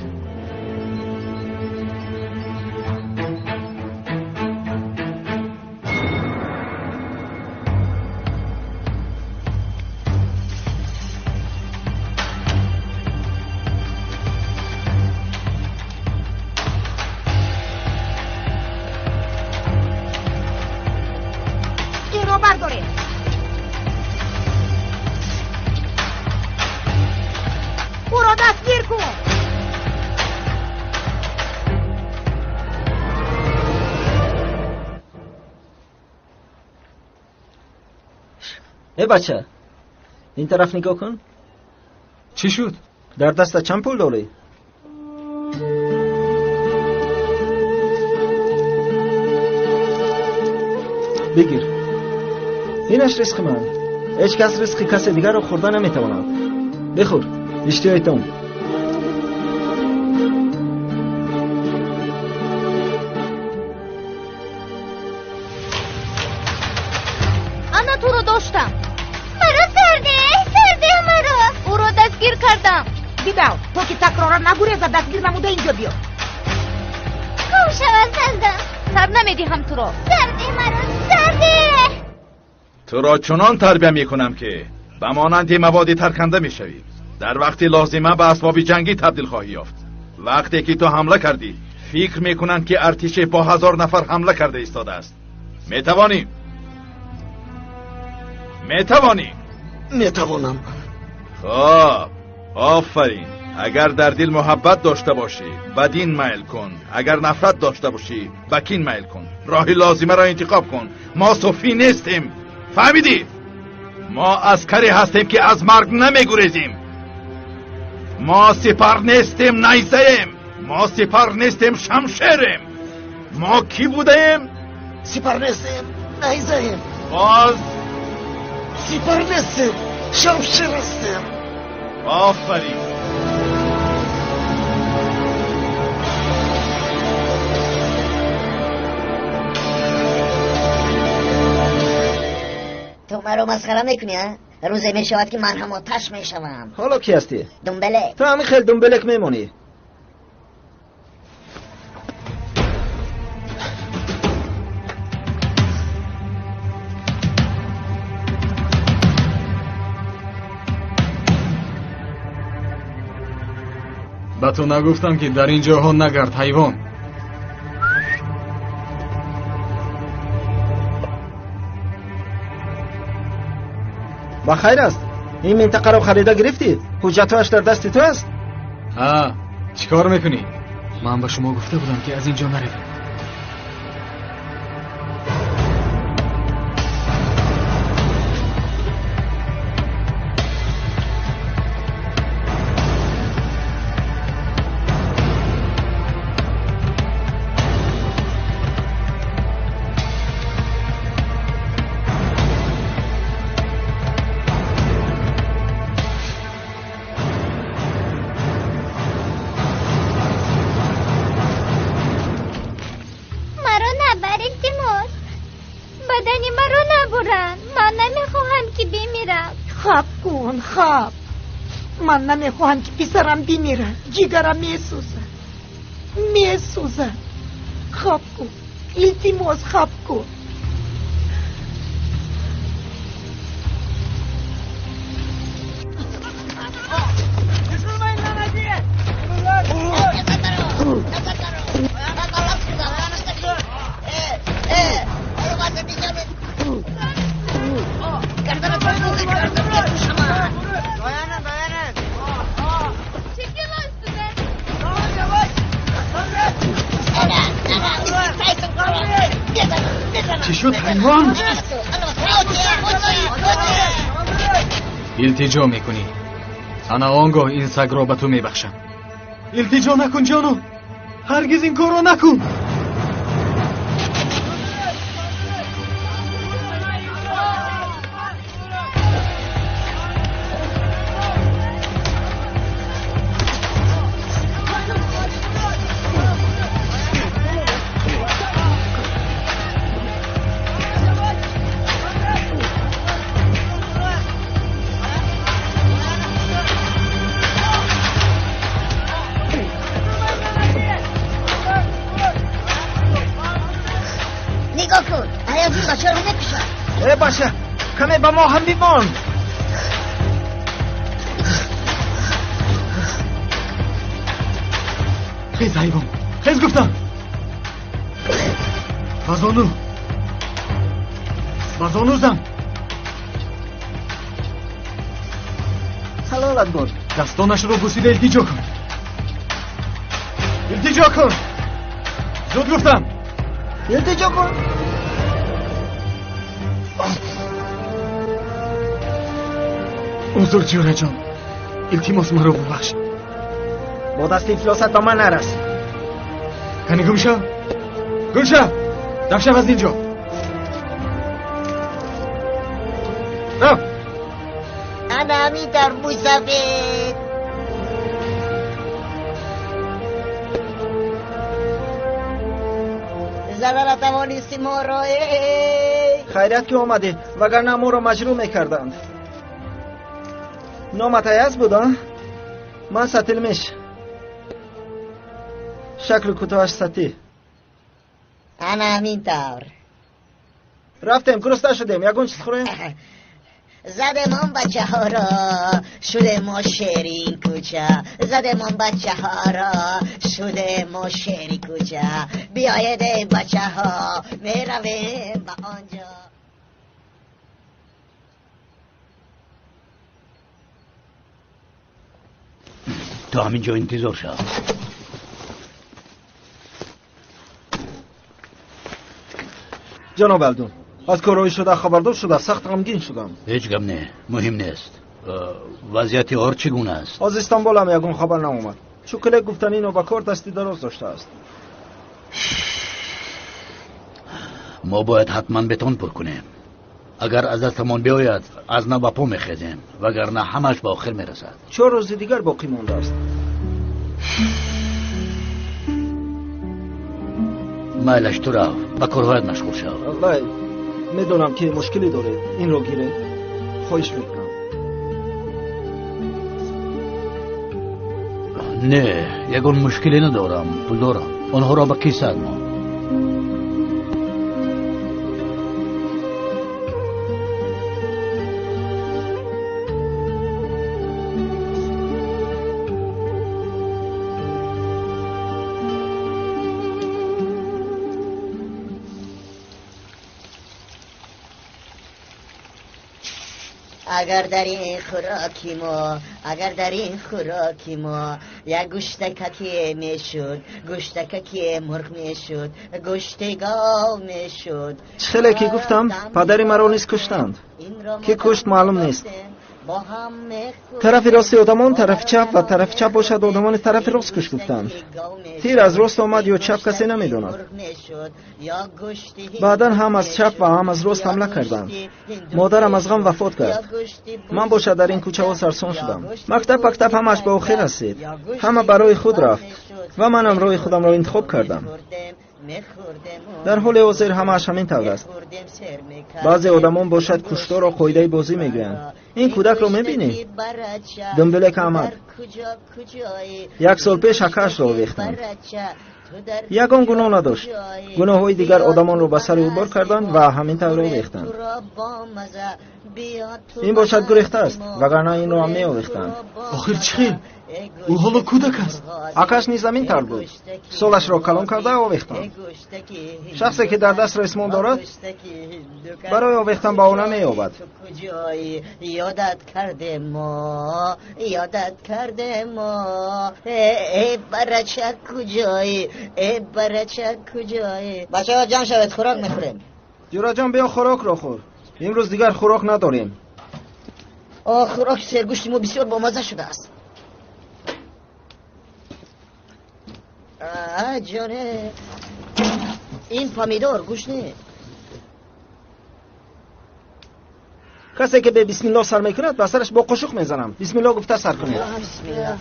Эй бача, ин тараф нигоҳ кун. Чӣ шуд? Дар даста чанд пул дорӣ? Бигир. Инаш ризқи ман. Ҳеҷ кас ризқи касе дигарро хӯрда наметавонад. Бихӯр, иштиҳои том. Ана туро доштам. Маро сарде, сарде маро. Ӯро дастгир кардам. Бидав, то ки такроран нагуреза дастгир намуда инҷо биё. Гум шава сардам. Сар намедиҳам туро. Сарде маро, сарде. Туро чунон тарбия мекунам ки ба монанди маводи тарканда мешавӣ. Дар вақти лозима ба асбоби ҷангӣ табдил хоҳӣ ёфт. Вақте ки ту ҳамла кардӣ, фикр мекунанд ки артише бо 1000 нафар ҳамла карда истодааст. Метавонӣ? Метавонӣ? Метавонам. Хоб, офарин. Агар дар дил муҳаббат дошта бошӣ, ба дин майл кун. Агар нафрат дошта бошӣ, ба кин майл кун. Роҳи лозимаро интихоб кун. Мо суфӣ нестем. Фаҳмидӣ? Мо аскаре ҳастем, ки аз марг намегурезем. Мо сипар нестем, найзаем. Мо сипар нестем, шамшерем. Мо кӣ будаем? Сипар нестем, найзаем. Боз сипар нестем, шамшер ҳастем. Офарин. Ту маро масхара мекунӣ, а? Рӯзе мешавад, ки ман ҳам оташ мешавам. Ҳоло кӣ ҳастӣ? Думбелек. Ту ҳамин хел думбелек мемонӣ. Ба ту нагуфтам, ки дар ин ҷоҳо нагард, ҳайвон? Ба хайр аст? Ин минтақаро харида гирифтӣ? Ҳуҷҷатҳояш дар дасти ту аст? Ҳа, чӣ кор мекунӣ? Ман ба шумо гуфта будам, ки аз ин ҷо наравед. Хоб, ман намехоҳам, ки писарам бимирад. Ҷигарам месӯзад, месӯзад. Хоб кун, илтимос, хоб кун. Чӣ шуд, ҳайвон? Илтиҷо мекунӣ, ана он гоҳ ин сагро ба ту мебахшам. Илтиҷо накун, ҷону, ҳаргиз ин корро накун. Каме ба мо ҳам бимон. Хез, ҳайвон, хез гуфтам. Ба зону, ба зону зан. Ҳалолат бод. Дастонашро бусида илтиҷо кун, илтиҷо кун, зуд гуфтам. Илтиҷо кун. Узр, ҷӯраҷон, илтимос, маро бубахш. Бо дасти ифлосат ба ман нарас. Кани гум шав, гум шав, даф шав аз ин ҷо. Рав. Ана ҳамин тавр, мӯйсафед. Зада натавонисти моро. Хайрият, ки омадӣ, вагарна моро маҷрӯҳ мекарданд. Номат Аяз буд, а? Ман Сатилмиш, шакли кӯтоҳаш Сатӣ. Ана ҳамин тавр. Рафтем, гурусна шудем, ягон чиз хӯрем. Задем он бачаҳоро, шудем мо шери ин кӯча. Задем он бачаҳоро, шудем мо шери кӯча. Биёед, эй бачаҳо, меравем ба он ҷо. То ҳамин ҷо интизор шав. Ҷаноб Алдун, аз корҳои шуда хабардор шуда сахт ғамгин шудам. Ҳеҷ гап не, муҳим нест. Вазъияти ор чӣ гуна аст? Аз Истанбул ҳам ягон хабар наомад. Чӯкелек гуфтан ино ба кор дасти дароз доштааст. Мо бояд ҳатман бетон пур кунем. Агар аз дастамон биёяд, аз нав ба по мехезем, вагарна ҳамаш ба охир мерасад. 4 рӯзи дигар боқӣ мондааст. Майлаш, ту рав, ба корҳоят машғул шав. Вай, медонам ки мушкиле доред. Инро гиред, хоҳиш мекунам. Не, ягон мушкиле надорам, пул дорам. Онҳоро ба кисаат мон. Агар дар ин хӯроки мо, агар дар ин хӯроки мо як гӯштакаке мешуд, гӯштакаке мурғ мешуд, гӯшти гов мешуд. Хеле ки гуфтам, падари маро низ куштанд. Ки кушт маълум нест. Тарафи рости одамон тарафи чап ва тарафи чап бошад одамони тарафи рост куш гуфтанд. Тир аз рост омад ё чап касе намедонад. Баъдан ҳам аз чап ва ҳам аз рост ҳамла карданд. Модарам аз ғам вафот кард. Ман бошад дар ин кӯчаҳо сарсон шудам. Мактаб мактаб ҳамааш ба охир расид. Ҳама барои худ рафт ва манам роҳи худамро интихоб кардам. Дар ҳоли ҳозир ҳамааш ҳамин тавр аст. Баъзе одамон бошад кушторро қоидаи бозӣ мегӯянд. Ин кӯдакро мебинӣ? Думбилек Аҳмад. 1 сол пеш акаашро овехтанд. Ягон гуноҳ надошт. Гуноҳҳои дигар одамонро ба сари ӯ бор карданд ва ҳамин тавр овехтанд. Ин бошад гурехтааст, вагарна инро ҳам меовехтанд. Охир чӣ хел? Ӯ ҳоло кӯдак аст. Акаш низ ҳамин тавр буд. Солашро калон карда овехтанд. Шахсе ки дар даст ресмон дорад, барои овехтан баҳона меёбад. Ёдат кардем мо, ёдат кардем мо. Э барача куҷоӣ? Э барача куҷоӣ? Бачаҳо ҷамъ шавед, хӯрок мехӯрем. Ҷураҷон, биё хӯрокро хӯр. Имрӯз дигар хӯрок надорем. О, хӯроки сергӯшти мо бисёр бомазза шудааст. Ҷоне, ин помидор гӯшт не. Касе ки бе бисмиллоҳ сар мекунад, ба сараш бо қошуқ мезанам. Бисмиллоҳ гуфта сар кунед. Бисмиллоҳ.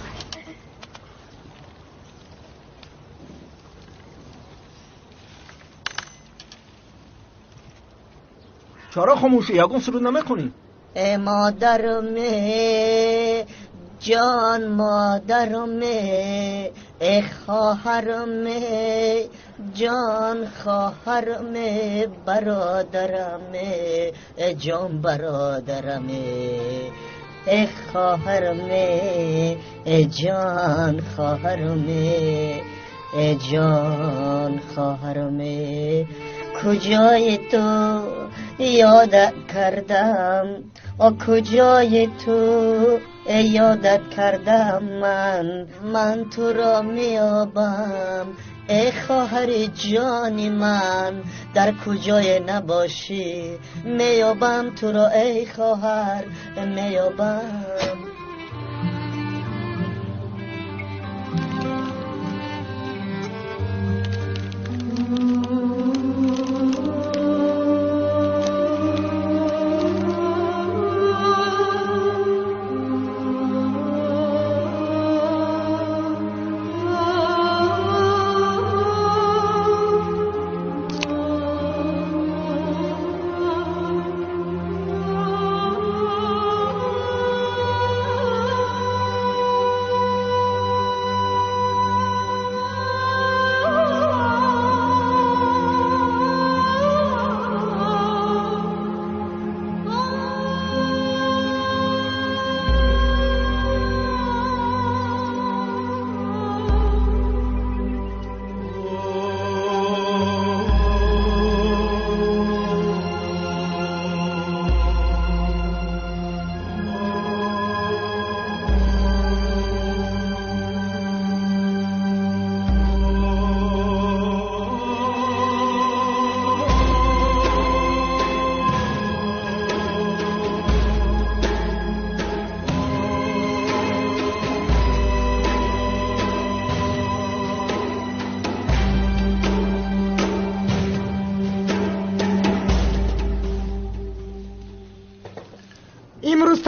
Чаро хомӯшӣ? Ягон суруд намехонӣ? Э модарам, ҷон модарам, э хоҳарам, ҷон хоҳарам, бародарам, э ҷон бародарам, э хоҳарам, э ҷон хоҳарам, э ҷон хоҳарам, куҷои ту ёдат кардам, о куҷои ту ёдат кардам, ман туро меёбам, эй хоҳари ҷони ман, дар куҷое набошӣ меёбам туро, эй хоҳар, меёбам.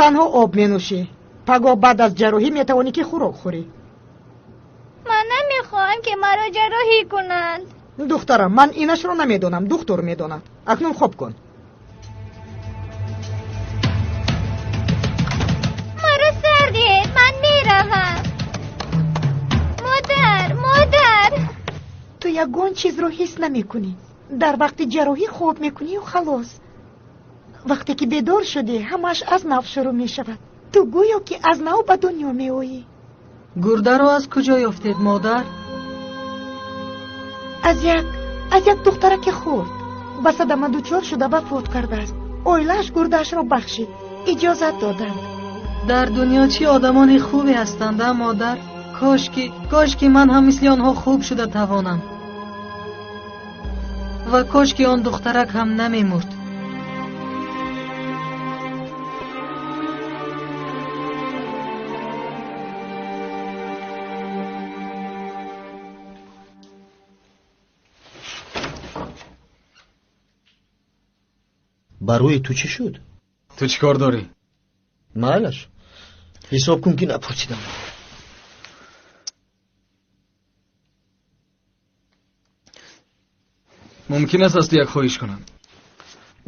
Танҳо об менӯшӣ. Пагоҳ баъд аз ҷарроҳӣ метавонӣ ки хӯрок хӯрӣ. Ман намехоҳам ки маро ҷарроҳӣ кунанд. Духтарам, ман инашро намедонам, духтур медонад. Акнун хоб кун. Маро сар диҳед, ман меравам. Модар, модар! Ту ягон чизро ҳис намекунӣ. Дар вақти ҷарроҳӣ хоб мекунию халос. Вақте ки бедор шудӣ, ҳамааш аз нав шурӯъ мешавад. Ту гӯё ки аз нав ба дунё меоӣ. Гурдаро аз куҷо ёфтед, модар? Аз як духтараки хурд. Ба садама дучор шуда вафот кардааст. Оилааш гурдаашро бахшид. Иҷозат доданд. Дар дунё чӣ одамони хубе ҳастанд, а модар? Кош ки ман ҳам мисли онҳо хуб шуда тавонам. Ва кош ки он духтарак ҳам намемурд. Ба рӯи ту чӣ шуд? Ту чӣ кор дорӣ? Майлаш, ҳисоб кун ки напурсидам. Мумкин аст аз ту як хоҳиш кунам?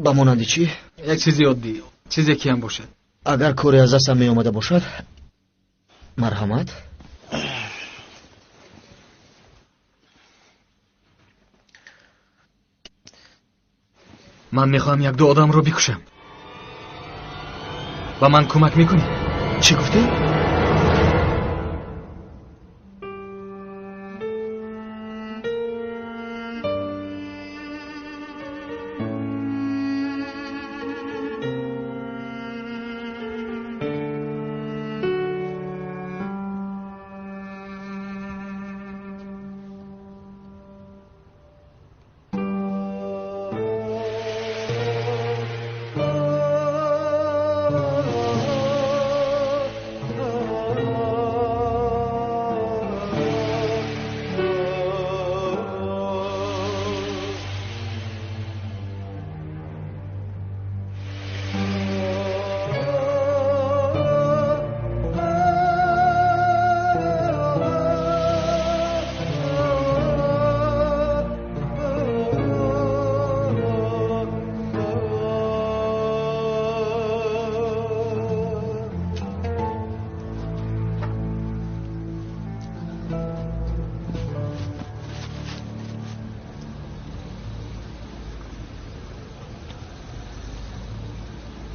Ба монанди чӣ? Як чизи оддӣ, чизе ки ҳам бошад. Агар коре аз дастам меомада бошад, марҳамат. Ман мехоҳам як-ду одамро бикушам. Ба ман кӯмак мекунӣ? Чӣ гуфтӣ?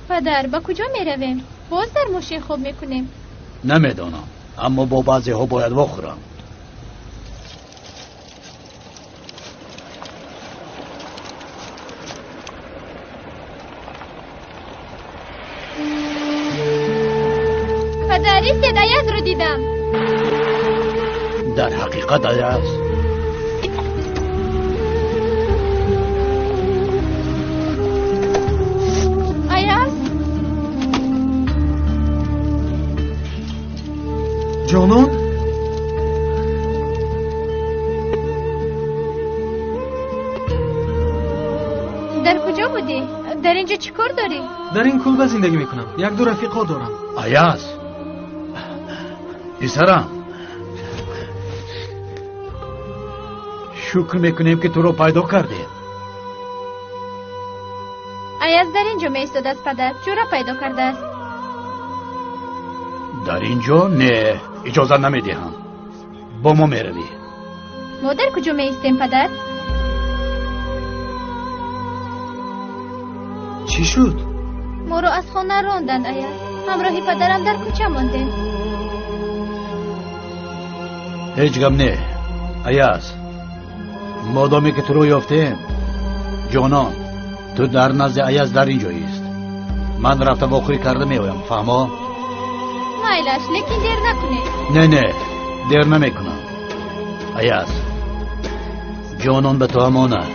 Падар, ба куҷо меравем? Боз дар мошин хоб мекунем? Намедонам, аммо бо баъзеҳо бояд вохӯрам. Падар, истед, Аязро дидам. Дар ҳақиқат Аяз? Ҷонон? Дар куҷо будӣ? Дар инҷо чӣ кор дорӣ? Дар ин кулба зиндагӣ мекунам. Як-ду рафиқо дорам. Аяз, писарам, шукр мекунем ки туро пайдо кардем. Аяз дар инҷо меистодааст, падар. Ҷура пайдо кардааст. Дар инҷо не, иҷозат намедиҳам. Бо мо меравӣ. Мо дар куҷо меистем, падар? Чӣ шуд? Моро аз хона ронданд, Аяз. Ҳамроҳи падарам дар кӯча мондем. Ҳеҷ гап не, Аяз. Модоме ки туро ёфтем, ҷонон, ту дар назди Аяз дар ин ҷо ист. Ман рафта вохӯрӣ карда меоям, фаҳмо? Майлаш, лекин дер накунед. Не, не, дер намекунам. Аяз, ҷонон ба ту амонат.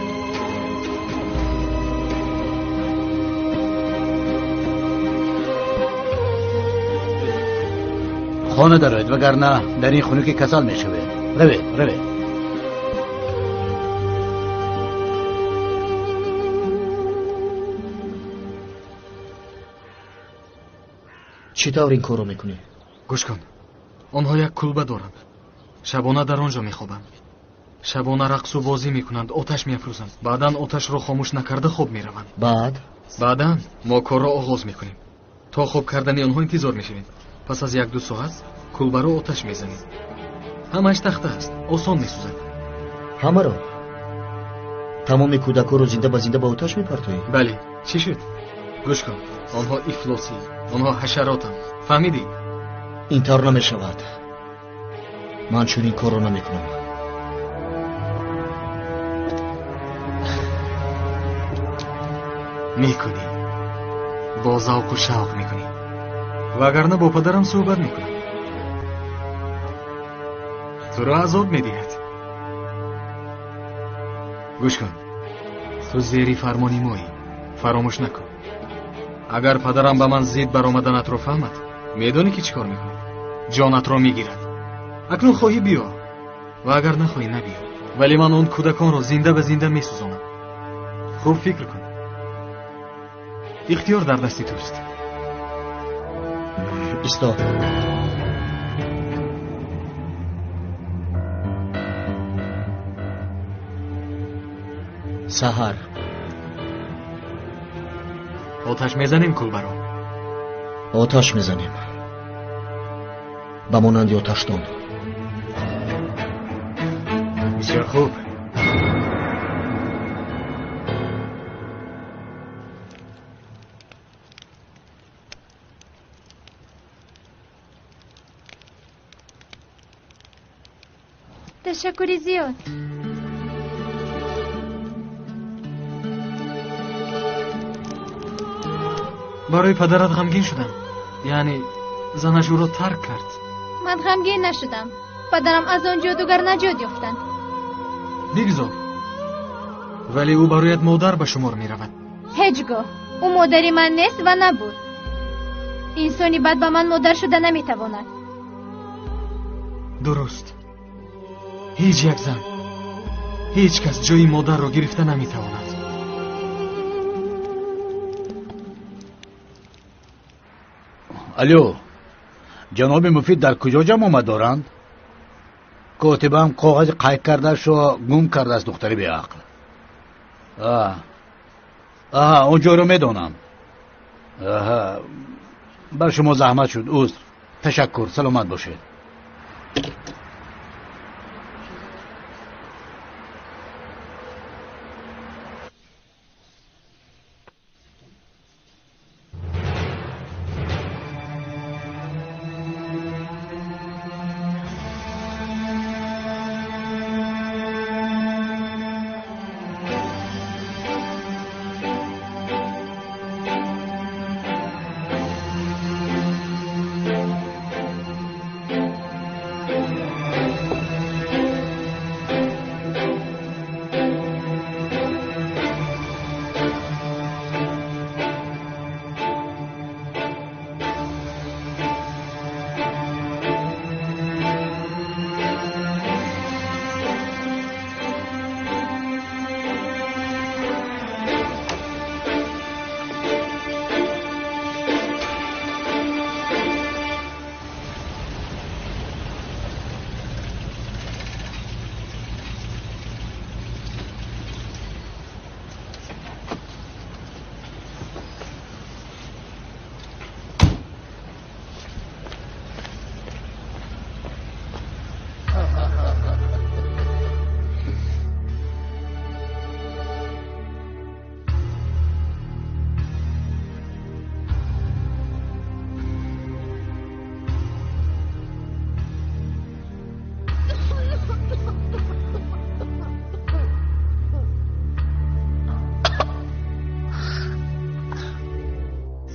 Хона дароед, вагарна дар ин хунукӣ касал мешавед. Равед, равед. Чӣ тавр ин корро мекунӣ? Гӯш кун, онҳо як кулба доранд. Шабона дар он ҷо мехобанд. Шабона рақсу бозӣ мекунанд, оташ меафрӯзанд. Баъдан оташро хомӯш накарда хоб мераванд. Баъд? Баъдан мо корро оғоз мекунем. То хоб кардани онҳо интизор мешавем. Пас аз 1-2 соат кулбаро оташ мезанем. Ҳамааш тахта аст, осон месӯзад. Ҳамаро? Тамоми кӯдакҳоро зинда ба зинда ба оташ мепартоӣ? Бале. Чӣ шуд? Гӯш кун, онҳо ифлосӣ, онҳо ҳашаротанд. Фаҳмидӣ? Ин тавр намешавад. Ман чунин корро намекунам. Мекунӣ. Бо завқу шавқ мекунӣ. Вагарна бо падарам суҳбат мекунам. Туро азоб медиҳад. Гӯш кун, ту зери фармони моӣ. Фаромӯш накун. Агар падарам ба ман зид баромаданатро фаҳмад, медонӣ ки чӣ кор мекунад? Ҷонатро мегирад. Акнун хоҳӣ биё, ва агар нахоҳӣ набиё. Вале ман он кӯдаконро зинда ба зинда месӯзонам. Хуб фикр кун. Ихтиёр дар дасти туст. Исто. Саҳар. Оташ мезанем кулбаро? Оташ мезанем. Ба монанди оташдон. Бисёр хуб. Ташаккури зиёд. Барои падарат ғамгин шудам. Яъне занаш ӯро тарк кард. Ман ғамгин нашудам. Падарам аз он ҷодугар наҷот ёфтанд. Бигзор. Вале ӯ барояд модар ба шумор меравад. Ҳеҷ гоҳ. Ӯ модари ман нест ва набуд. Инсони бад ба ман модар шуда наметавонад. Дуруст. Ҳеҷ як зан, ҳеҷ кас ҷои модарро гирифта наметавонад. Алло, ҷаноби муфид дар куҷо ҷамъ омад доранд? Котибам коғази қайд кардаашро гум кардааст, духтари беақл. Аҳа, он ҷойро медонам. Аҳа, бар шумо заҳмат шуд, узр. Ташаккур, саломат бошед.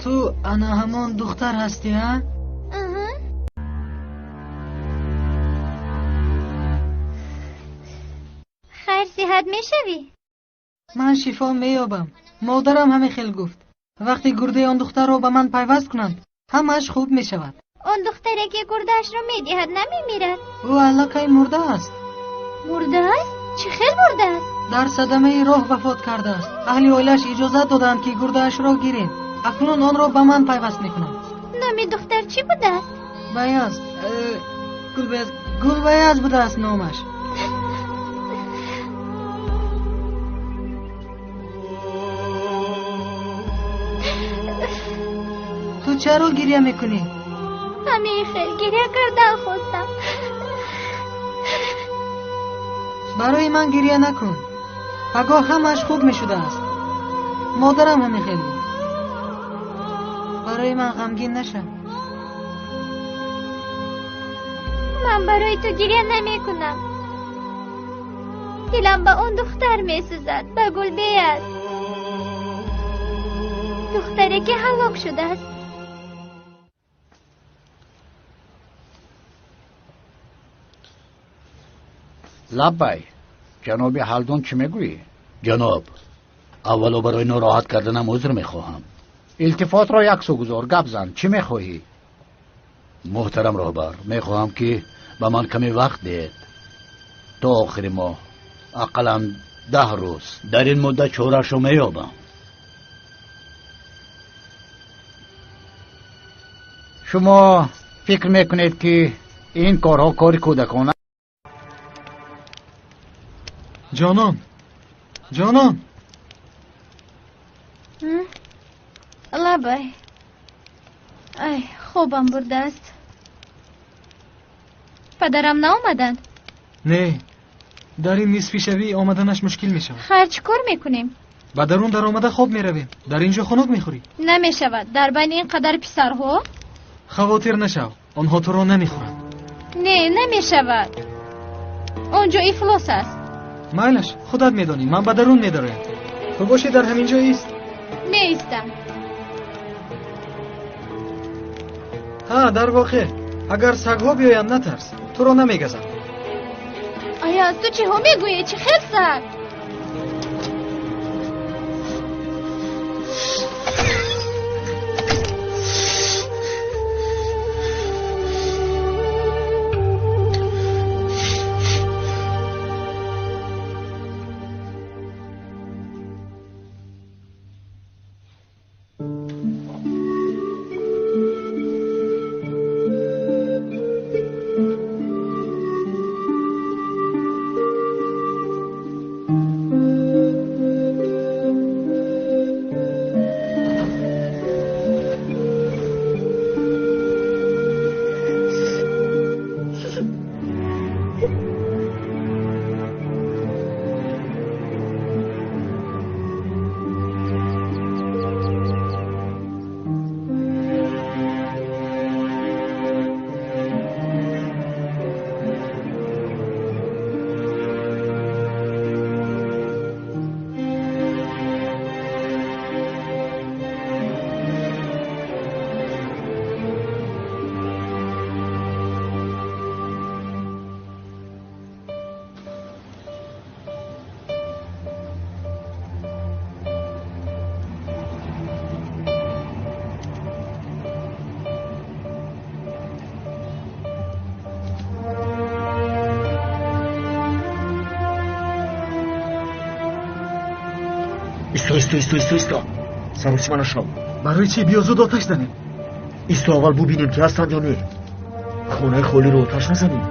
Ту ана ҳамон духтар ҳастӣ, а? Хайр, сиҳат мешавӣ? Ман шифо меёбам. Модарам ҳамин хел гуфт. Вақте гурдаи он духтарро ба ман пайваст кунанд, ҳамааш хуб мешавад. Он духтаре ки гурдаашро медиҳад намемирад. Ӯ аллакай мурда аст. Мурда аст? Чӣ хел мурда аст? Дар садамаи роҳ вафот кардааст. Аҳли оилааш иҷозат доданд, ки гурдаашро гирем. Акнун онро ба ман пайваст мекунанд. Номи духтар чӣ будааст? Баяз, Гулбаяз, Гулбаяз будааст номаш. Ту чаро гиря мекунӣ? Ҳамин хел гиря кардан хостам. Барои ман гиря накун. Пагоҳ ҳамааш хуб мешудааст. Модарам ҳамин хел гуфт. Барои ман ғамгин нашав. Ман барои ту гиря намекунам. Дилам ба он духтар месӯзад, ба Гулбеяз. Духтаре ки ҳалок шудааст. Лаббай, ҷаноби Ҳалдун чӣ мегӯӣ? Ҷаноб, аввало барои нороҳат карданам узр мехоҳам. Илтифотро як су гузор, гап зан, чӣ мехоҳӣ? Муҳтарам роҳбар, мехоҳам ки ба ман каме вақт диҳед. То охири моҳ, ақаллан 10 рӯз. Дар ин муддат чораашро меёбам. Шумо фикр мекунед ки ин корҳо кори кӯдакона? Ҷонон, ҷонон. Лабай. Ай, хобам бурдааст. Падарам наомаданд? Не, дар ин нисфи шавӣ омаданаш мушкил мешавад. Хайр, чӣ кор мекунем? Ба дарун даромада хоб меравем. Дар ин ҷо хунук мехӯрӣ. Намешавад. Дар байни ин қадар писарҳо? Хавотир нашав, онҳо туро намехӯранд. Не, намешавад. Он ҷо ифлос аст. Майлаш, худат медонӣ, ман ба дарун медароям. Ту бошӣ дар ҳамин ҷо ист. Меистам. Ҳа, дар воқеъ, агар сагҳо биёянд натарс, туро намегазанд. Аяз, ту чиҳо мегӯӣ? Чӣ хел саг? Исто, исто, исто, исто, исто. Саросима нашав. Барои чӣ? Биё зуд оташ занем. Исто, аввал бубинем ки ҳастанд ё не. Хонаи холиро оташ назанем.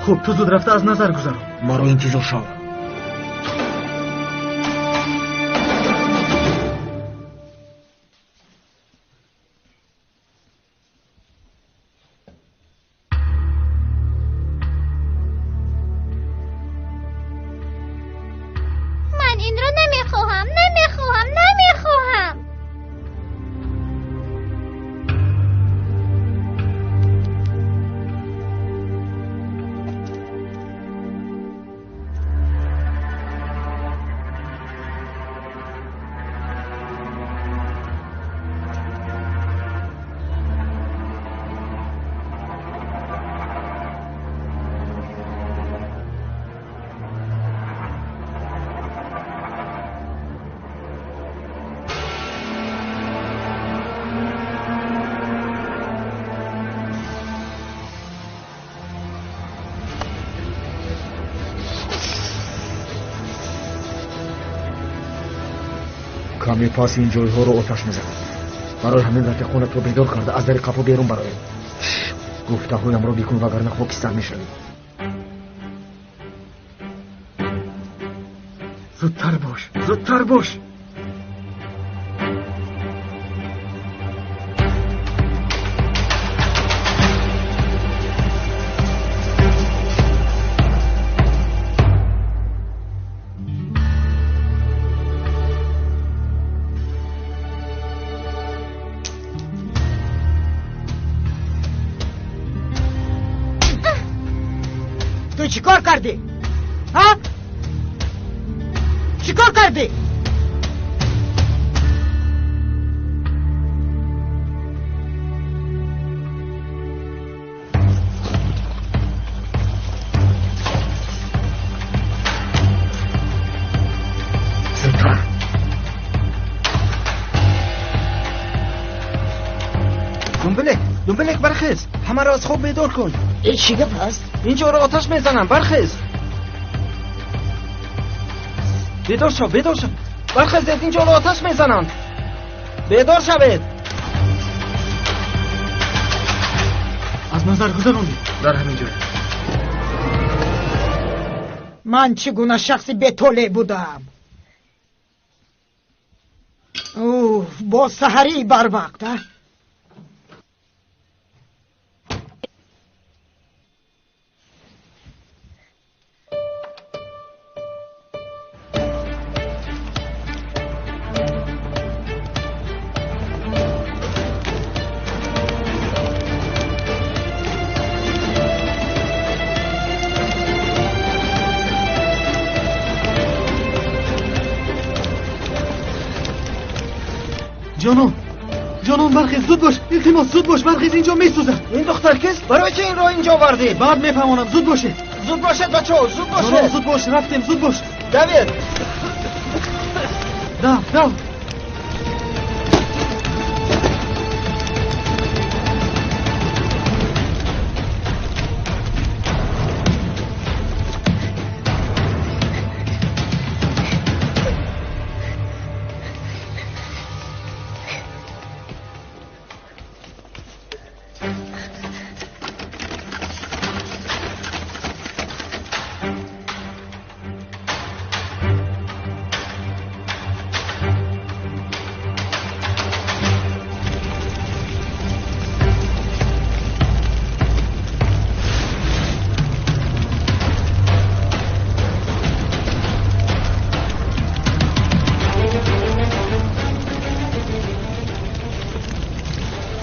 Хуб, ту зуд рафта аз назар гузарон. Маро интизор шав. Ман инро намехоҳам, намехоҳам, намехоҳам. Каме пас ин ҷойҳоро оташ мезанам. Барои ҳамин рафиқонатро бедор карда аз дари қафо берун бароед. Гуфтаҳоямро бикун, вагарна хокистар мешавӣ. Зудтар бош, зудтар бош. Ту чӣ кор кардӣ? Ҳа? Чӣ кор кардӣ? Зудтар. Думбелек, Думбелек, бархез, ҳамаро аз хоб бедор кун. Ин чӣ гап аст? Инҷоро оташ мезанам, бархез. Бедор шав, бедор шав, бархезед, инҷоро оташ мезананд. Бедор шавед. Аз назар гузарондӣ. Дар ҳамин ҷой. Ман чӣ гуна шахси бетолеъ будам? Уф, боз саҳарии барвақт, а? Ҷонон, ҷонон, бархез, зуд бош, илтимос, зуд бош, бархез, инҷо месӯзад. Ин духтар кист? Барои чӣ инро инҷо овардӣ? Баъд мефаҳмонам, зуд бошед. Зуд бошед, бачаҳо, зуд бошед. Ҷонон, зуд бош, рафтем, зуд бош. Давид. Дав, дав.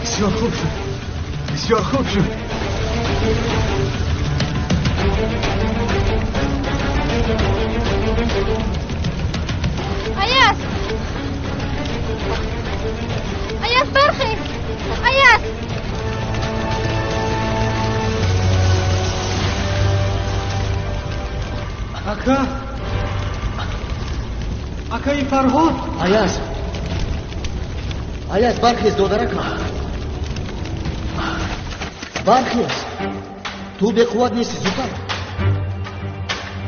Бисёр хуб шуд, бисёр хуб шуд. Аяз! Аяз, бархез! Аяз! Ака! Акаи Фарҳод! Аяз! Аяз, бархез, додаракам. Бархез. Ту беқувват нестӣ, зудтар.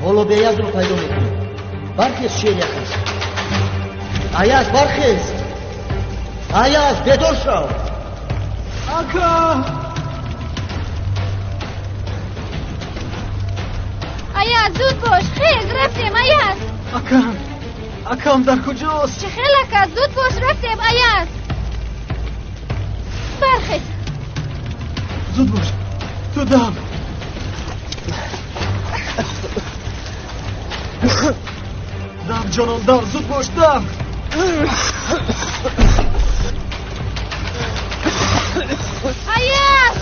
Ҳоло Беязро пайдо мекунӣ. Бархез, шери акас. Аяз, бархез. Аяз, бедор шав. Ака! Аяз, зуд бош, хез, рафтем, Аяз. Акам, акам дар куҷост? Чӣ хел ака, зуд бош, рафтем, Аяз. Бархез. Зуд бош, ту дав. Дав, ҷонон, дав, зуд бош, дав. Аяз!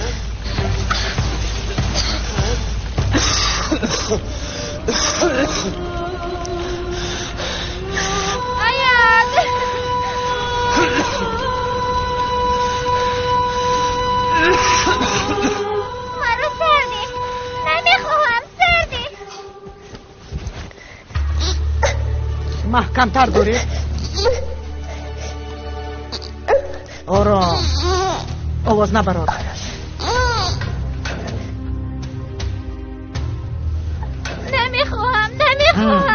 Аяз! Маро сардӣ! Намехоҳам, сардӣ! Маҳкамтар дорӣ? Ором, овоз набарор. Намехоҳам, намехоҳам.